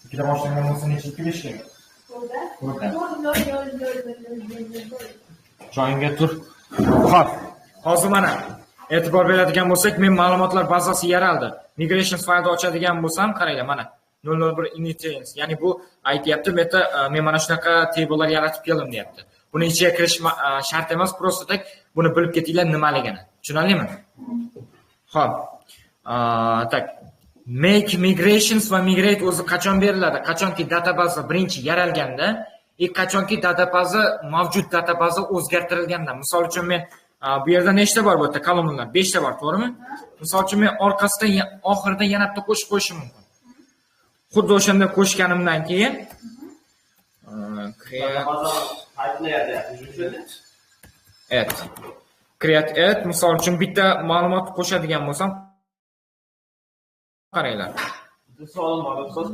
Ikkita boshlangan bo'lsa necha turish kerak? Joyingga tur. Xo'p, hozir mana e'tibor beradigan bo'lsak, men ma'lumotlar bazasi yaraldi. Migrations faylni ochadigan bo'lsam, qaranglar mana 001 initials, ya'ni bu aytyapti, bu yerda men mana shunaqa tablelar yaratib keldim deyapti. Buni ichiga kirish shart emas, просто tak buni bilib ketinglar nimaligini. Tushunarlimi? Xo'p. Tak. Make migrations va migrate o'zi qachon beriladi? Qachonki databaza birinchi yaralganda, qachonki databaza mavjud databaza o'zgartirilganda. Misol uchun men bu yerda nechta bor bu yerda kolonnalar? 5 ta bor, to'g'rimi? Misol uchun men orqasidan oxirida yana bitta qo'shib qo'yishim mumkin. Xuddi o'shanda qo'shganimdan keyin create add create add misol uchun bitta ma'lumot qo'shadigan bo'lsam qaranglar. Bitta savolim bor, ustoz.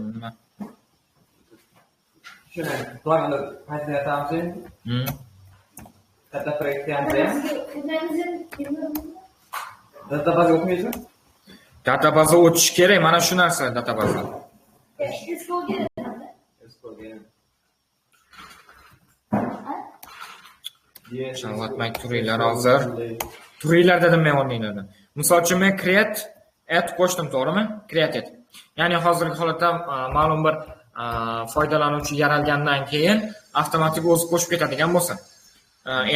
Shuni planni qayta yaratamiz. Katta proyektni ham. Databaza o'tmaysizmi? Databaza o'tish kerak, mana shu narsa databaza. Chalg'itmay turinglar hozir. Turinglar dedim men o'rninglardan. Misol uchun men create add qo'shdim, to'g'rimi? Create add. Ya'ni hozirgi holatda ma'lum bir foydalanuvchi yaralgandan keyin avtomatik o'zi qo'shib ketadigan bo'lsin.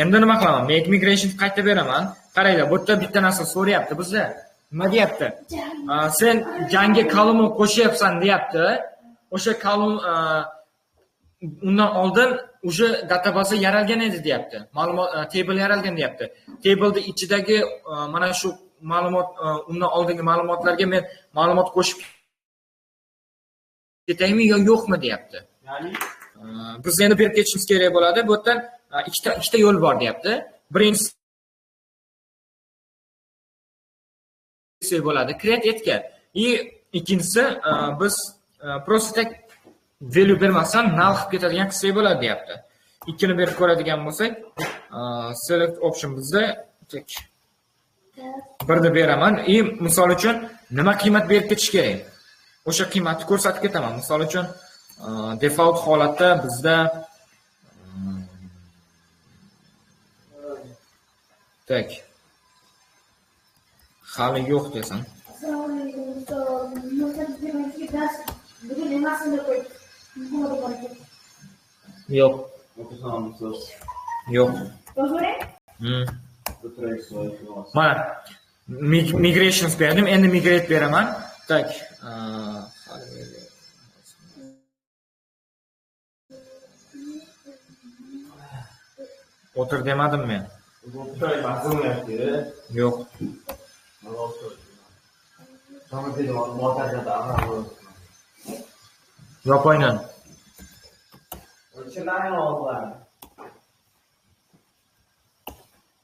Endi nima qilaman? Make migration qayta beraman. Qaranglar, bu yerda bitta narsa so'rayapti bizda. Nima deyapti? Sen yangi column qo'shyapsan deyapti. O'sha column undan oldin уже database yaralgan edi deyapti. Ma'lumot table yaralgan deyapti. Table'ning ichidagi mana shu ma'lumot undan oldingi ma'lumotlarga men ma'lumot qo'shib ketaymi yo yo'qmi deyapti. Ya'ni biz endi berib ketishimiz kerak bo'ladi. Bu yerdan ikkita yo'l bor deyapti. Birinchisi bo'ladi create etga. И ikkinchisi biz просто так value bermasdan null qilib ketadigan qilsak bo'ladi deyapti. Ikkini berib ko'radigan bo'lsak, select option bizda tek birni beraman. И misol uchun nima qiymat berib ketish kerak? O'sha qiymatni ko'rsatib ketaman. Misol uchun default holatda bizda tak hali yo'q desam. Assalomu alaykum. Bugun emasini qo'y. Yo'q. Yo'q. Mana migrations berdim, endi migrate beraman. Tak. O'tir demadim men. Yo'q. Yo'q,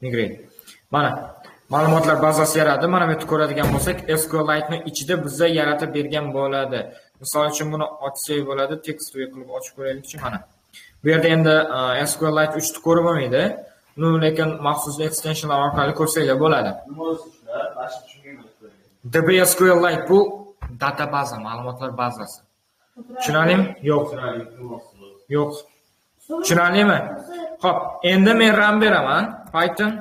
migrate. Mana ma'lumotlar bazasi yaradi. Mana bu yerda ko'radigan bo'lsak, SQLite'ni ichida bizga yaratib bergan bo'ladi. Misol uchun buni ochsak bo'ladi, text view qilib ochib ko'raylikchi mana. Bu yerda endi SQLite 3 ni ko'rib bo'lmaydi. Lekin maxsus extensionlar orqali ko'rsanglar bo'ladi. DB SQLite bu databaza, ma'lumotlar bazasi. Tushunarlimi? Yo'q. Yo'q. Tushunarlimi? Xo'p, endi men run beraman. Python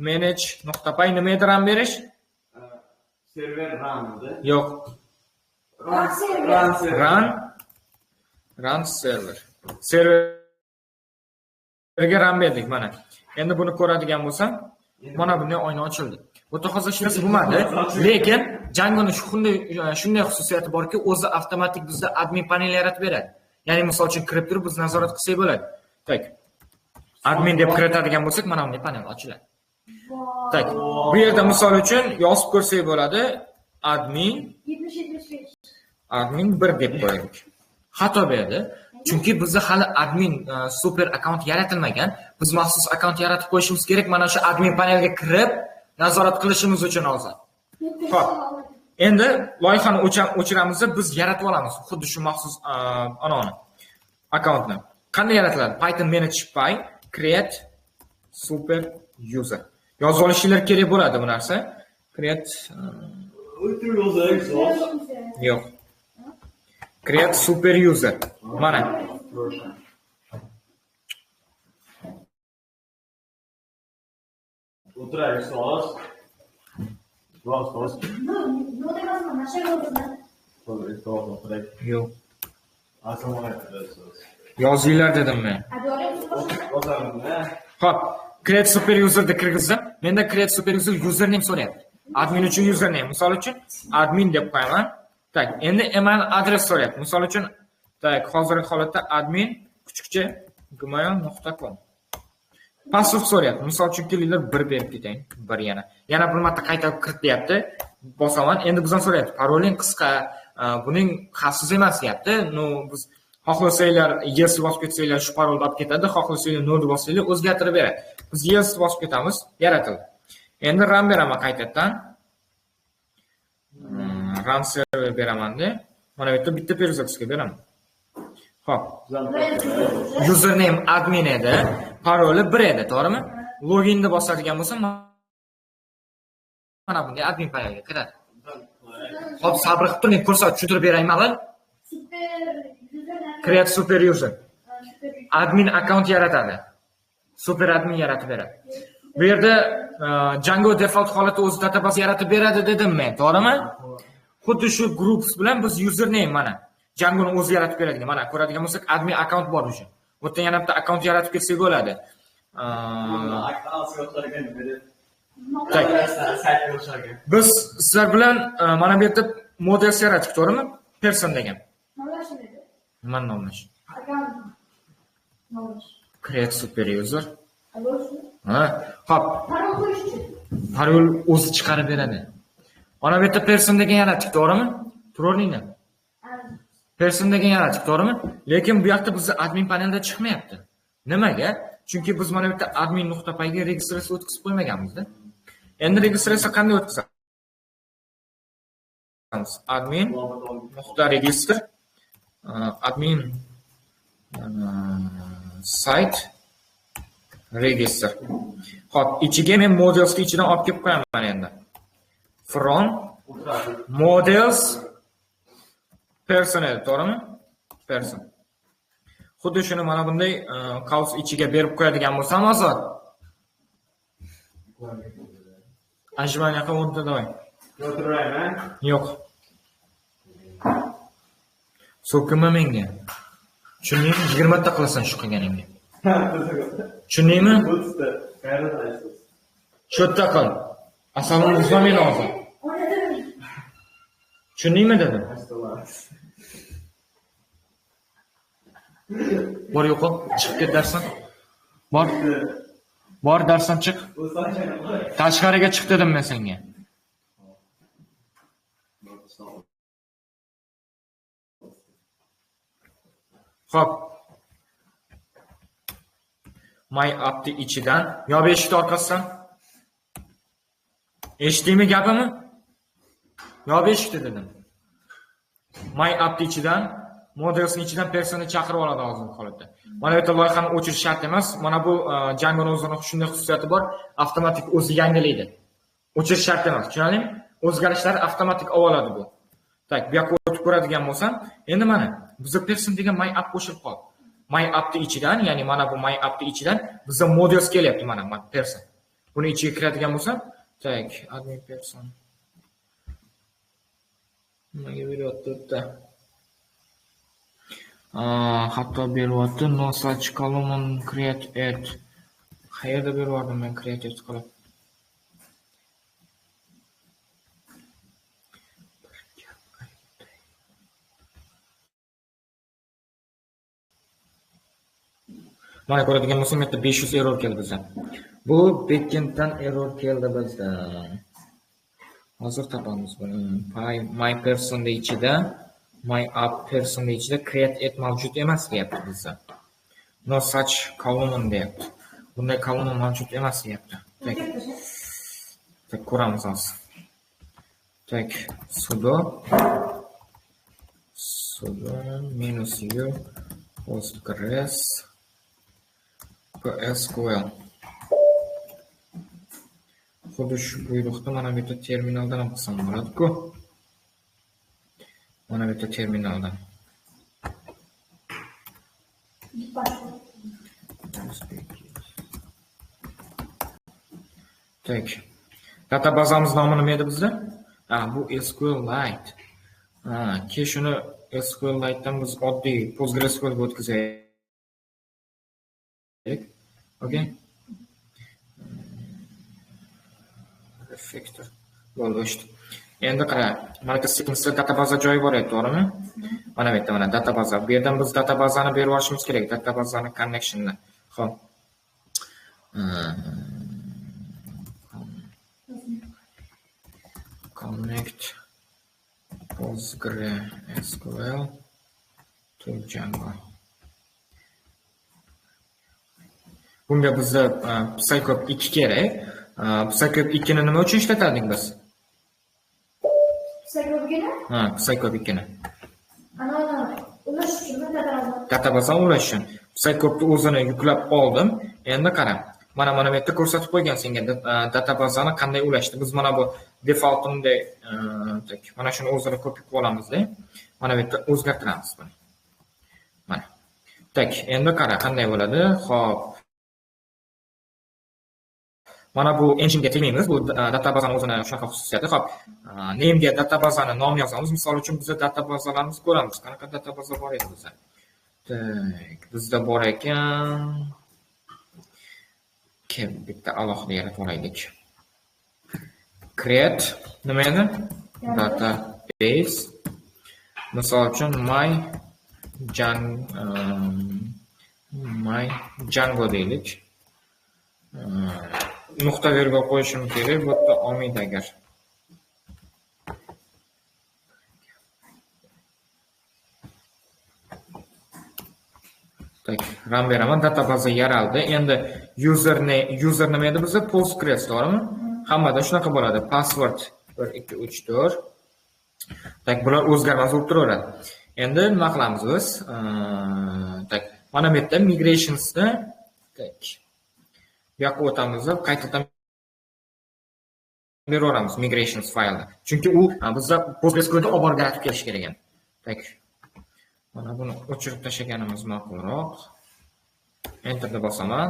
manage.py nima edi run berish? Server run edi. Yo'q. Run server. Serverga run berdik mana. Endi buni ko'radigan bo'lsam, mana bunday oyna ochildi. Bu yerda hozir hech narsa bo'lmadi, lekin Django'ning shunday xususiyati borki, o'zi avtomatik bizda admin panel yaratib beradi. Ya'ni misol uchun kirib turib biz nazorat qilsak bo'ladi. Tak. Admin deb kiritadigan bo'lsak, mana bunday panel ochiladi. Tak. Bu yerda misol uchun yozib ko'rsak bo'ladi. Admin 70-75. Admin 1 deb qo'yaylik. Xato berdi. Chunki bizda hali admin super akkaunt yaratilmagan. Biz maxsus akkaunt yaratib qo'yishimiz kerak. Mana shu admin panelga kirib nazorat qilishimiz uchun hozir. Xo'p. Endi loyihani o'chiramiz, biz yaratib olamiz xuddi shu maxsus anoni akkauntni. Qanday yaratiladi? Python manage.py create super user. Yozib olishinglar kerak bo'ladi bu narsa. Create yo'q. Create super user. Mana. O'tiraylik, soz. Yo'q. Yozinglar dedim men. Xo'p, create super user deb kirgizdim. Menda create super user username so'rayapti. Admin uchun username. Misol uchun admin deb qo'yaman. Tak, endi email adres so'rayapti. Misol uchun, tak, hozirgi holatda admin kuchukcha gmail.com. Password so'rayapti. Misol uchun kelinglar 1 berib ketayın. 1 yana. Yana bir marta qaytarib kirit deyapti. Bosaman. Endi bizdan so'rayapti. Paroling qisqa, buning xavfsiz emas deyapti. No, biz xohlasanglar yes bosib ketsanglar shu parolni olib ketadi, xohlasanglar no bossanglar o'zgartirib beradi. Biz yes bosib ketamiz, yaratildi. Endi run beraman qaytadan. Run server beraman-da. Mana bu yerda bitta peruzakisga beraman. Xo'p. Username admin edi, paroli 1 edi, to'g'rimi? Loginni bosadigan bo'lsam, mana bunday admin panelga kiradi. Xo'p, sabr qilib turing, ko'rsatib tushuntirib beraymi avval? Create super user. Admin akkaunt yaratadi. Super admin yaratib beradi. Bu yerda Django default holatda o'zi database yaratib beradi dedim men, to'g'rimi? Xuddi shu groups bilan biz username mana Django'ni o'zi yaratib beradigan. Mana ko'radigan bo'lsak, admin account bor o'sha. Bu yerdan yana bitta account yaratib ketsak bo'ladi. Biz sizlar bilan mana bu yerda model yaratdik, to'g'rimi? Person degan. Nimani nomlash? Create super user. Ha, hop. Parol o'zi chiqarib beradi. Mana bu yerda person degan yaratdik, to'g'rimi? Turaveringlar. Person degan yaratdik, to'g'rimi? Lekin bu yoqda bizni admin panelda chiqmayapti. Nimaga? Chunki biz mana bu yerda admin.pyga registratsiya o'tkazib qo'ymaganmiz-da. Endi registratsiya qanday o'tkazamiz? Admin.register admin site register. Xo'p, ichiga men modelsni ichidan olib kelib qo'yaman endi. From models person edi, to'g'rimi? Person. Xuddi shuni mana bunday qavs ichiga berib qo'yadigan bo'lsam hozir. Ajmani qilib o'rta doy. O'tiraymi? Yo'q. So'kinma menga. Tushundingmi? 20 ta qilasan shu qilganingga. Tushundingmi? 30 ta. Qayerda aytasiz? Shu yerda qil. Asalini buzma meni hozir. Tushundingmi dedim. Bor yo'qol, chiqib ket darsdan. Bor. Bor darsdan chiq. Tashqariga chiq dedim men senga. Xo'p. My appni ichidan yo eshikni orqasidan. Eshitdingmi gapimni? Yo eshikni dedim. My appni ichidan modelsning ichidan personni chaqirib oladi hozirgi holatda. Mana bu yerda loyihani o'chirish shart emas. Mana bu Django'ning o'zini shunday xususiyati bor, avtomatik o'zi yangilaydi. O'chirish shart emas, tushunarlimi? O'zgarishlar avtomatik oladi bu. Tak, bu yoqqa o'tib ko'radigan bo'lsam, endi mana bizda person degan my app qo'shilib qoldi. My appni ichidan, ya'ni mana bu my appni ichidan bizda models kelyapti mana person. Buni ichiga kiradigan bo'lsam, tak, admin person. Nimaga beryapti bu yerda? Xato beryapti. No such column create at. Qayerda beryaptim men create at qilib? Mana ko'radigan bo'lsam, bu yerda 500 error keldi bizda. Bu backenddan error keldi bizda. Hozir topamiz buni. My person ichida, my app person ichida create at mavjud emas deyapti bizda. No such column deyapti. Bunday column mavjud emas deyapti. Tak. Tak ko'ramiz hozir. Tak sudo -u postgres PSQL. Xuddi shu buyruqni mana bu yerda terminaldan ham qilsam bo'ladi-ku. Mana bu yerda terminaldan. Tak. Databazamiz nomi nima edi bizda? Bu SQLite. Keyin shuni SQLite'dan biz oddiy PostgreSQLga o'tkazaylik. Okay. Refactor. Bo'ldi, o'chdi. Endi qara, mana bu settingsda databaza joyi bor edi, to'g'rimi? Mana bu yerda mana databaza. Bu yerdan biz databazani berib olishimiz kerak, databazani connectionni. Xo'p. Connect PostgreSQL to Django. Bunga bizda Psycop 2 kerak. Psycop 2 ni nima uchun ishlatardik biz? Psycop 2ni? Ha, Psycop 2ni. Ana, ulash uchun databaza. Databaza ulash uchun. Psycopni o'zini yuklab oldim. Endi qara. Mana bu yerda ko'rsatib qo'ygan senga databazani qanday ulashni. Biz mana bu default bunday mana shuni o'zini kopiya qilib olamizda. Mana bu yerda o'zgartiramiz buni. Mana. Tak, endi qara qanday bo'ladi? Xo'p. Mana bu engine'ga tegmaymiz. Bu databazani o'zini shunaqa xususiyati. Xo'p, name'ga databazani nomini yozamiz. Misol uchun biz databazalarimizni ko'ramiz. Qanaqa databaza bor edi bizda? Tak, bizda bor ekan. Kim bitta alohida yaratib olaylik. Create nima edi? Database. Misol uchun my Django deylik. Nuqta verga qo'yishim kerak, bu yerda olmaydi agar. Tak, ram beraman, databaza yaraldi. Endi user nima edi bizda? Postgres, to'g'rimi? Hammada shunaqa bo'ladi. Password 1 2 3 4. Tak, bular o'zgarmas bo'lib turaveradi. Endi nima qilamiz biz? Tak, mana bu yerda migrationsni tak bu yoqqa o'tamiz va qaytadan beraveramiz migrations faylni. Chunki u bizda PostgreSQLda olib borib yaratib kelish kerak ekan. Tak. Mana buni o'chirib tashlaganimiz ma'qulroq. Enterni bosaman.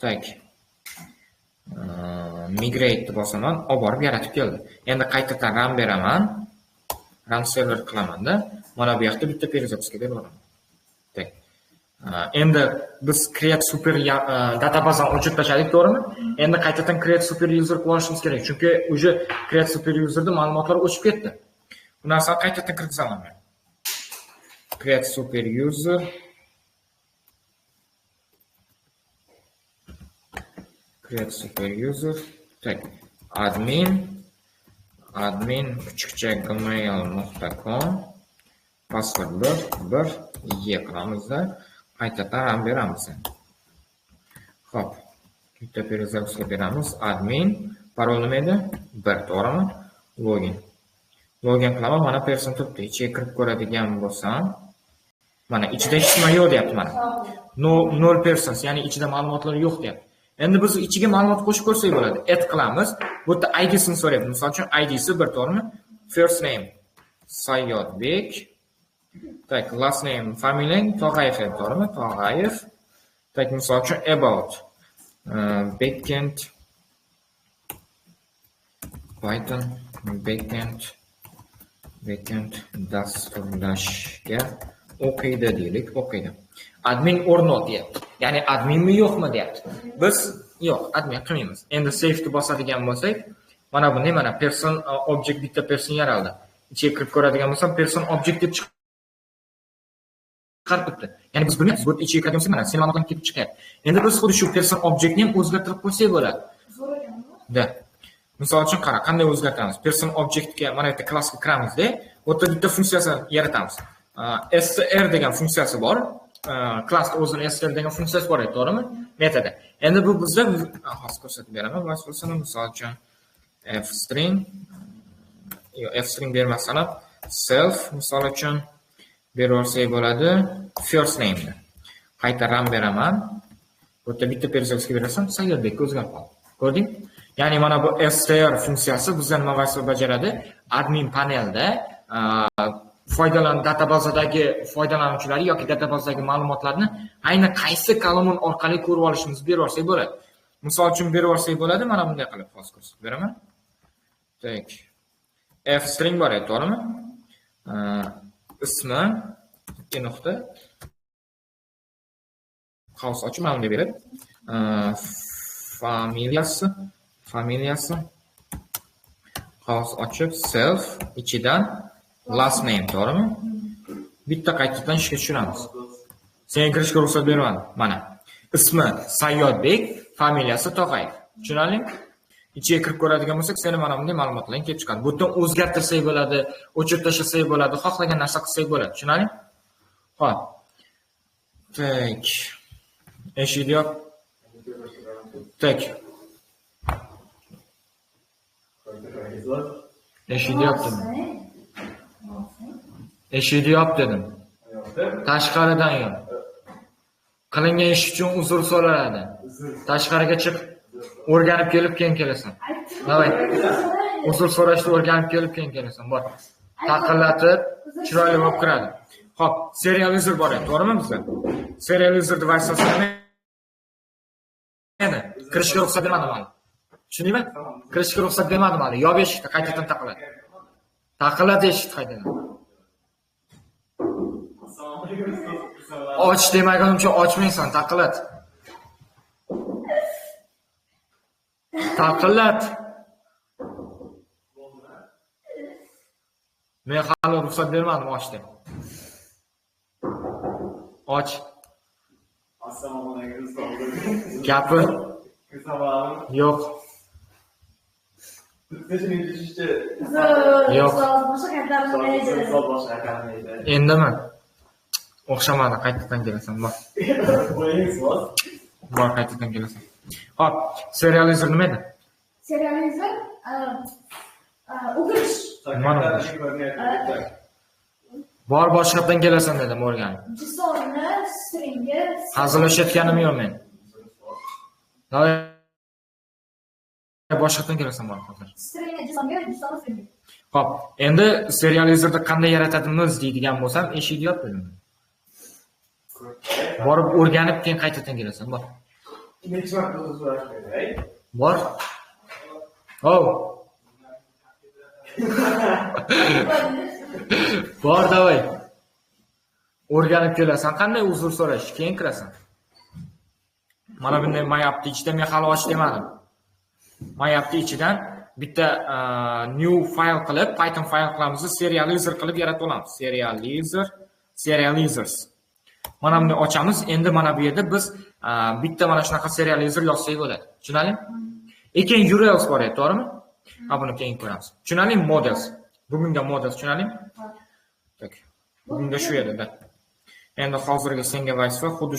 Tak. Migrate bosaman, olib borib yaratib keldi. Endi qaytadan run beraman. Run server qilamanda. Mana bu yoqda bitta перезапуск berib yuboraman. Tak. Endi biz create super databazani o'chirib tashladik, to'g'rimi? Endi qaytadan create super user qilib olishimiz kerak. Chunki уже create super userda ma'lumotlar o'chib ketdi. Bu narsani qaytadan kirgizaman men. Create super user. Create super user. Tak, admin admin @gmail.com password 1 1 e qilamizda qaytadan ham beramiz. Xo'p, bitta перезапуск beramiz. Admin parol nima edi? 1, to'g'rimi? Login. Login qilaman, mana person turibdi. Ichiga kirib ko'radigan bo'lsam, mana ichida hech nima yo'q deyapti mana. No null persons, ya'ni ichida ma'lumotlar yo'q deyapti. Endi biz ichiga ma'lumot qo'shib ko'rsak bo'ladi. Add qilamiz. Bu yerda ID'sini so'rayapti. Misol uchun ID'si 1, to'g'rimi? First name Sayyodbek. Tak, last name familiyang Tog'ayev, to'g'rimi? Tog'ayev. Tak, misol uchun about backend Python backend dasturlashga o'qiydi deylik, o'qiydi. Admin or not deyapti. Ya'ni adminmi yo'qmi deyapti. Biz yo'q, admin qilmaymiz. Endi save deb bosadigan bo'lsak, mana bunday mana person object bitta person yaraldi. Ichiga kirib ko'radigan bo'lsam, person object deb chiqarib turibdi. Ya'ni biz bilmaymiz, bu ichiga kirgan bo'lsak, mana sen ma'lumotlar kelib chiqyapti. Endi biz xuddi shu person objectni ham o'zgartirib qo'ysak bo'ladi. Zo'r ekanmi? Da. Misol uchun qara, qanday o'zgartiramiz? Person objectga mana bu yerda klassga kiramizda, bu yerda bitta funksiyasini yaratamiz. Str degan funksiyasi bor. Klassda o'zini str degan funksiyasi bor edi, to'g'rimi? Metodi. Endi bu bizda hozir ko'rsatib beraman. Vazifasini misol uchun f string yo f string bermasam ham self misol uchun bervorsak bo'ladi first name'ni. Qayta ram beraman. Bu yerda bitta перезапуск berasam, Sayyodbekka o'zgarib qoldi. Ko'rding? Ya'ni mana bu str funksiyasi bizdan nima vazifa bajaradi? Admin panelda databazadagi foydalanuvchilar yoki databazadagi ma'lumotlarni ayni qaysi kolumn orqali ko'rib olishimizni berib olsak bo'ladi. Misol uchun berib olsak bo'ladi, mana bunday qilib hozir ko'rsatib beraman. Tak. F string bor edi, to'g'rimi? Ismi 2 nuqta qavs ochib mana bunday beradi. Familiyasi qavs ochib self ichidan last name, to'g'rimi? Bitta qaytadan ishga tushiramiz. Senga kirishga ruxsat bermadim. Mana ismi Sayyodbek, familiyasi Tog'ayev. Tushunarlimi? Ichiga kirib ko'radigan bo'lsak, seni mana bunday ma'lumotlarning kelib chiqadi. Bu yerdan o'zgartirsak bo'ladi, o'chirib tashlasak bo'ladi, xohlagan narsa qilsak bo'ladi. Tushunarlimi? Xo'p. Tak. Eshikni yop. Tak. Eshikni yop dedim. Eshikni yop dedim. Tashqaridan yop. Qilingan ish uchun uzr so'raladi. Tashqariga chiq, o'rganib kelib keyin kelasan. Davay. Uzr so'rashni o'rganib kelib keyin kelasan. Bor. Taqillatib, chiroyli bo'lib kiradi. Xo'p, serial user bor edi, to'g'rimi bizda? Serial user vazifasi nima edi? Kirishga ruxsat bermadim hali. Tushundingmi? Kirishga ruxsat bermadim hali. Yop eshikni, qaytadan taqiladi. Taqiladi eshikni qaytadan. Och demagunimcha ochmaysan, taqillat. Taqillat. Men hali ruxsat bermadim och deb. Och. Assalomu alaykum ustoz. Gapi yo'q. Yo'q. Endimi? O'xshamadi, qaytadan kelasan, bor. Bor, qaytadan kelasan. Xo'p, serializer nima edi? Serializer o'qirish. Nimani o'qirish? Bor, boshqatdan kelasan dedim, o'rganib. JSONni stringga hazillashayotganim yo'q men. Boshqatdan kelasan bor hozir. Stringni JSONga, JSONni stringga. Xo'p, endi serializerni qanday yaratamiz deydigan bo'lsam, eshikni yop dedim. Borib o'rganib keyin qaytadan kelasan, bor. Bor. Hov. Bor, davay. O'rganib kelasan, qanday uzr so'rash, keyin kirasan. Mana bunday mayapti ichida men hali och demadim. Mayapti ichidan bitta new file qilib, Python file qilamiz, serializer qilib yaratib olamiz. Serializer, serializers. Mana buni ochamiz. Endi mana bu yerda biz bitta mana shunaqa serializer yozsak bo'ladi. Tushunarlimi? Keyin URLs bor edi, to'g'rimi? Ha, buni keyin ko'ramiz. Tushunarlimi? Models. Bugunga models tushunarlimi? Tak. Bugunga shu yerda. Endi hozirgi senga vazifa xuddi